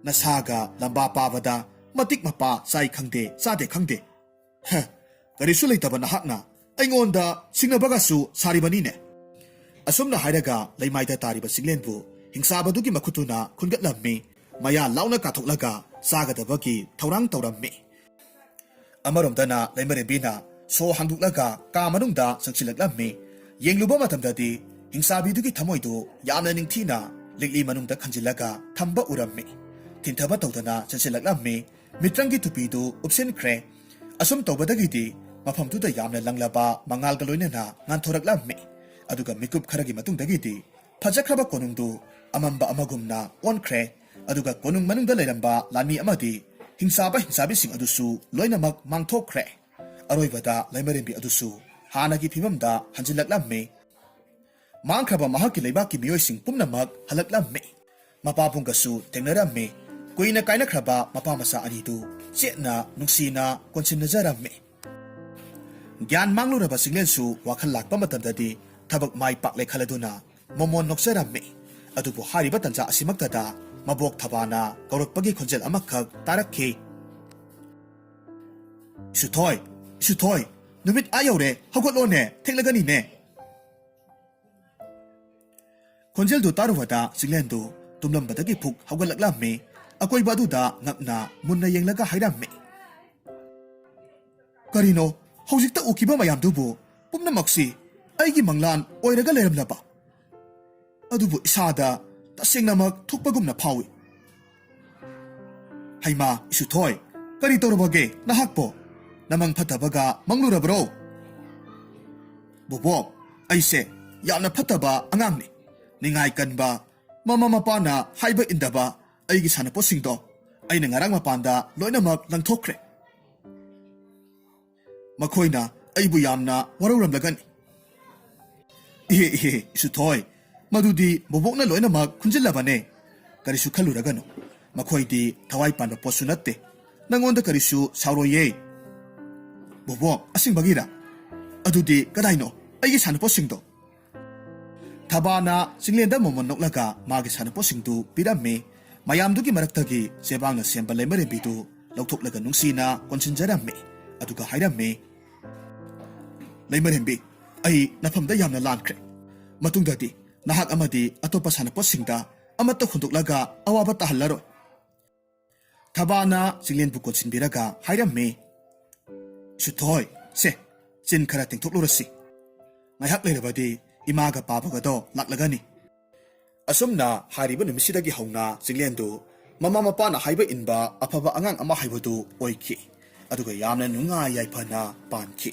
ꯅꯁꯥꯒ ꯂꯝꯕꯥ ꯄꯥꯕꯗ ꯃꯇꯤꯛ ꯃꯄꯥ ꯆꯥꯏ ꯈꯪꯗꯦ, ꯆꯥꯗꯦ ꯈꯪꯗꯦ꯫ ꯍ, ꯀꯔꯤꯁꯨ ꯂꯩꯇꯕ ꯅꯍꯥꯛꯅ ꯑꯩꯉꯣꯟꯗ ꯁꯤꯡꯅꯕꯒꯁꯨ ꯁꯥꯔꯤꯕꯅꯤꯅꯦ?" ꯑꯁꯨꯝꯅ ꯍꯥꯏꯔꯒ ꯂꯩꯃꯥꯏꯗ ꯇꯥꯔꯤꯕ ꯆꯤꯡꯂꯦꯟꯕꯨ ꯍꯤꯡꯆꯥꯕꯗꯨꯒꯤ ꯃꯈꯨꯠꯇꯨꯅ ꯈꯨꯟꯒꯠꯂꯝꯃꯤ꯫ ꯃꯌꯥ ꯂꯥꯎꯅ ꯀꯥꯊꯣꯛꯂꯒ ꯆꯥꯒꯗꯕꯒꯤ ꯊꯧꯔꯥꯡ ꯇꯧꯔꯝꯃꯤ꯫ ꯑꯃꯔꯣꯝꯗꯅ ꯂꯩꯃꯔꯦꯝꯕꯤꯅ ꯁꯣ ꯍꯥꯡꯗꯣꯛꯂꯒ ꯀꯥ ꯃꯅꯨꯡꯗ ꯆꯪꯁꯤꯜꯂꯛꯂꯝꯃꯤ꯫ ꯌꯦꯡꯂꯨꯕ ꯃꯇꯝꯗꯗꯤ ꯍꯤꯡꯆꯥꯕꯤꯗꯨꯒꯤ ꯊꯃꯣꯏꯗꯨ ꯌꯥꯝꯅ ꯅꯤꯡꯊꯤꯅ ꯂꯤꯛꯂꯤ ꯃꯅꯨꯡꯗ ꯈꯟꯖꯤꯜꯂꯒ ꯊꯝꯕ ꯎꯔꯝꯃꯤ꯫ ꯊꯤꯟꯊꯕ ꯇꯧꯗꯅ ꯆꯦꯟꯁꯤꯜꯂꯛꯂꯝꯃꯤ꯫ ꯃꯤꯇ꯭ꯔꯪꯒꯤ ꯇꯨꯄꯤꯗꯨ ꯎꯞꯁꯤꯟꯈ꯭ꯔꯦ꯫ ꯑꯁꯨꯝ ꯇꯧꯕꯗꯒꯤꯗꯤ ꯃꯐꯝꯗꯨꯗ ꯌꯥꯝꯅ ꯂꯪꯂꯕ ꯃꯉꯥꯜꯒ ꯂꯣꯏꯅꯅ ꯉꯥꯟꯊꯣꯔꯛꯂꯝꯃꯤ꯫ ꯑꯗꯨꯒ ꯃꯤꯀꯨꯞ ꯈꯔꯒꯤ ꯃꯇꯨꯡꯗꯒꯤꯗꯤ ꯐꯖꯈ꯭ꯔꯕ ꯀꯣꯅꯨꯡꯗꯨ ꯑꯃꯝꯕ ꯑꯃꯒꯨꯝꯅ ꯑꯣꯟꯈ꯭ꯔꯦ꯫ ꯑꯗꯨꯒ ꯀꯣꯅꯨꯡ ꯃꯅꯨꯡꯗ ꯂꯩꯔꯝꯕ ꯂꯥꯟꯃꯤ ꯑꯃꯗꯤ ꯍꯤꯡꯆꯥꯕ ꯍꯤꯡꯆꯥꯕꯤꯁꯤꯡ ꯑꯗꯨꯁꯨ ꯂꯣꯏꯅꯃꯛ ꯃꯥꯡꯊꯣꯛꯈ꯭ꯔꯦ꯫ ꯑꯔꯣꯏꯕꯗ ꯂꯩꯃꯔꯦꯝꯕꯤ ꯑꯗꯨꯁꯨ ꯍꯥꯟꯅꯒꯤ ꯐꯤꯕꯝꯗ ꯍꯟꯖꯤꯜꯂꯛꯂꯝꯃꯤ꯫ ꯃꯥꯡꯈ꯭ꯔꯕ ꯃꯍꯥꯛꯀꯤ ꯂꯩꯕꯥꯛꯀꯤ ꯃꯤꯑꯣꯏꯁꯤꯡ ꯄꯨꯝꯅꯃꯛ ꯍꯜꯂꯛꯂꯝꯃꯤ꯫ ꯃꯄꯥꯕꯨꯡꯒꯁꯨ ꯊꯦꯡꯅꯔꯝꯃꯤ꯫ ꯀꯨꯏꯅ ꯀꯥꯏꯅꯈ꯭ꯔꯕ ꯃꯄꯥ ꯃꯆꯥ ꯑꯅꯤꯗꯨ ꯆꯦꯠꯅ ꯅꯨꯡꯁꯤꯅ ꯀꯣꯟꯁꯤꯟꯅꯖꯔꯝꯃꯤ꯫ ꯒ꯭ꯌꯥꯟ ꯃꯥꯡꯂꯨꯔꯕ ꯆꯤꯡꯂꯦꯟꯁꯨ ꯋꯥꯈꯜ ꯂꯥꯛꯄ ꯃꯇꯝꯗꯗꯤ ꯊꯕꯛ ꯃꯥꯏ ꯄꯥꯛꯂꯦ ꯈꯜꯂꯗꯨꯅ ꯃꯣꯃꯣꯟ ꯅꯣꯛꯆꯔꯝꯃꯤ꯫ ꯑꯗꯨꯕꯨ ꯍꯥꯏꯔꯤꯕ ꯇꯟꯖꯥ ꯑꯁꯤꯃꯛꯇꯗ ꯃꯕꯣꯛ ꯊꯕꯥꯅ ꯀꯧꯔꯛꯄꯒꯤ ꯈꯣꯟꯖꯦꯜ ꯑꯃꯈꯛ ꯇꯥꯔꯛꯈꯤ꯫ "ꯏꯁꯨꯊꯣꯏ, ꯏꯁꯨꯊꯣꯏ, ꯅꯨꯃꯤꯠ ꯑꯥ ꯌꯧꯔꯦ, ꯍꯧꯒꯠꯂꯣꯅꯦ, ꯊꯦꯡꯂꯒꯅꯤꯅꯦ!" ꯈꯣꯟꯖꯦꯜꯗꯨ ꯇꯥꯔꯨꯕꯗ ꯆꯤꯡꯂꯦꯟꯗꯨ ꯇꯨꯝꯂꯝꯕꯗꯒꯤ ꯐꯨꯛ ꯍꯧꯒꯠꯂꯛꯂꯝꯃꯤ꯫ ꯑꯀꯣꯏꯕ ꯑꯗꯨꯗ ꯉꯛꯅ ꯃꯨꯟꯅ ꯌꯦꯡꯂꯒ ꯍꯥꯏꯔꯝꯃꯤ, "ꯀꯔꯤꯅꯣ ꯍꯧꯖꯤꯛꯇ ꯎꯈꯤꯕ ꯃꯌꯥꯝꯗꯨꯕꯨ? ꯄꯨꯝꯅꯃꯛꯁꯤ ꯑꯩꯒꯤ ꯃꯪꯂꯥꯟ ꯑꯣꯏꯔꯒ ꯂꯩꯔꯝꯂꯕ? ꯑꯗꯨꯕꯨ ꯏꯁꯥꯗ ꯇꯁꯦꯡꯅꯃꯛ ꯊꯣꯛꯄꯒꯨꯝꯅ ꯐꯥꯎꯏ꯫ ꯍꯩꯃꯥ, ꯏꯁꯨꯊꯣꯏ, ꯀꯔꯤ ꯇꯧꯔꯕꯒꯦ ꯅꯍꯥꯛꯄꯣ? ꯅꯃꯪ ꯐꯠꯇꯕꯒ ꯃꯪꯂꯨꯔꯕ꯭ꯔꯣ?" "ꯕꯣꯕꯣꯛ, ꯑꯩꯁꯦ ꯌꯥꯝꯅ ꯐꯠꯇꯕ ꯑꯉꯥꯡꯅꯤ꯫ ꯅꯤꯡꯉꯥꯏ ꯀꯟꯕ, ꯃꯃꯥ ꯃꯄꯥꯅ ꯍꯥꯏꯕ ꯏꯟꯗꯕ ꯑꯩꯒꯤ ꯁꯥꯟꯅꯄꯣꯠꯁꯤꯡꯗꯣ ꯑꯩꯅ ꯉꯔꯥꯡ ꯃꯄꯥꯟꯗ ꯂꯣꯏꯅꯃꯛ ꯂꯪꯊꯣꯛꯈ꯭ꯔꯦ꯫ ꯃꯈꯣꯏꯅ ꯑꯩꯕꯨ ꯌꯥꯝꯅ ꯋꯥꯔꯧꯔꯝꯂꯒꯅꯤ꯫" "ꯏꯍꯦ, ꯏꯍꯦ, ꯏꯁꯨꯊꯣꯏ, ꯃꯗꯨꯗꯤ ꯕꯣꯕꯣꯛꯅ ꯂꯣꯏꯅꯃꯛ ꯈꯨꯟꯖꯤꯜꯂꯕꯅꯦ꯫ ꯀꯔꯤꯁꯨ ꯈꯜꯂꯨꯔꯒꯅꯨ꯫ ꯃꯈꯣꯏꯗꯤ ꯊꯋꯥꯏ ꯄꯥꯟꯕ ꯄꯣꯠꯁꯨ ꯅꯠꯇꯦ꯫ ꯅꯪꯉꯣꯟꯗ ꯀꯔꯤꯁꯨ ꯁꯥꯎꯔꯣꯏꯌꯦ꯫" "ꯕꯣꯕꯣꯛ, ꯑꯁꯦꯡꯕꯒꯤꯔ? ꯑꯗꯨꯗꯤ ꯀꯗꯥꯏꯅꯣ ꯑꯩꯒꯤ ꯁꯥꯟꯅꯄꯣꯠꯁꯤꯡꯗꯣ?" ꯊꯕꯥꯅ ꯆꯤꯡꯂꯦꯟꯗ ꯃꯣꯃꯣꯟ ꯅꯣꯛꯂꯒ ꯃꯥꯒꯤ ꯁꯥꯟꯅꯄꯣꯠꯁꯤꯡꯗꯨ ꯄꯤꯔꯝꯃꯤ꯫ ꯃꯌꯥꯝꯗꯨꯒꯤ ꯃꯔꯛꯇꯒꯤ ꯆꯦꯕꯥꯡꯅ ꯁꯦꯝꯕ ꯂꯩꯃꯔꯦꯝꯕꯤꯗꯨ ꯂꯧꯊꯣꯛꯂꯒ ꯅꯨꯡꯁꯤꯅ ꯀꯣꯟꯁꯤꯟꯖꯔꯝꯃꯤ꯫ ꯑꯗꯨꯒ ꯍꯥꯏꯔꯝꯃꯤ, "ꯂꯩꯃꯔꯦꯝꯕꯤ, ꯑꯩ ꯅꯐꯝꯗ ꯌꯥꯝꯅ ꯂꯥꯟꯈ꯭ꯔꯦ꯫ ꯃꯇꯨꯡꯗꯗꯤ ꯅꯍꯥꯛ ꯑꯃꯗꯤ ꯑꯇꯣꯞꯄ ꯁꯥꯟꯅꯄꯣꯠꯁꯤꯡꯗ ꯑꯃꯠꯇ ꯍꯨꯟꯗꯣꯛꯂꯒ ꯑꯋꯥꯕ ꯇꯥꯍꯜꯂꯔꯣꯏ꯫" ꯊꯕꯥꯅ ꯆꯤꯡꯂꯦꯟꯕꯨ ꯀꯣꯟꯁꯤꯟꯕꯤꯔꯒ ꯍꯥꯏꯔꯝꯃꯤ, "ꯏꯁꯨꯊꯣꯏ, ꯁꯦ, ꯆꯤꯟ ꯈꯔ ꯇꯦꯡꯊꯣꯛꯂꯨꯔꯁꯤ꯫ ꯉꯥꯏꯍꯥꯛ ꯂꯩꯔꯕꯗꯤ ꯏꯃꯥꯒ ꯄꯥꯕꯒꯗꯣ ꯂꯥꯛꯂꯒꯅꯤ꯫" ꯑꯁꯨꯝꯅ ꯍꯥꯏꯔꯤꯕ ꯅꯨꯃꯤꯠꯁꯤꯗꯒꯤ ꯍꯧꯅ ꯆꯤꯡꯂꯦꯟꯗꯨ ꯃꯃꯥ ꯃꯄꯥꯅ ꯍꯥꯏꯕ ꯏꯟꯕ ꯑꯐꯕ ꯑꯉꯥꯡ ꯑꯃ ꯍꯥꯏꯕꯗꯨ ꯑꯣꯏꯈꯤ꯫ ꯑꯗꯨꯒ ꯌꯥꯝꯅ ꯅꯨꯡꯉꯥꯏ ꯌꯥꯏꯐꯅ ꯄꯥꯟꯈꯤ꯫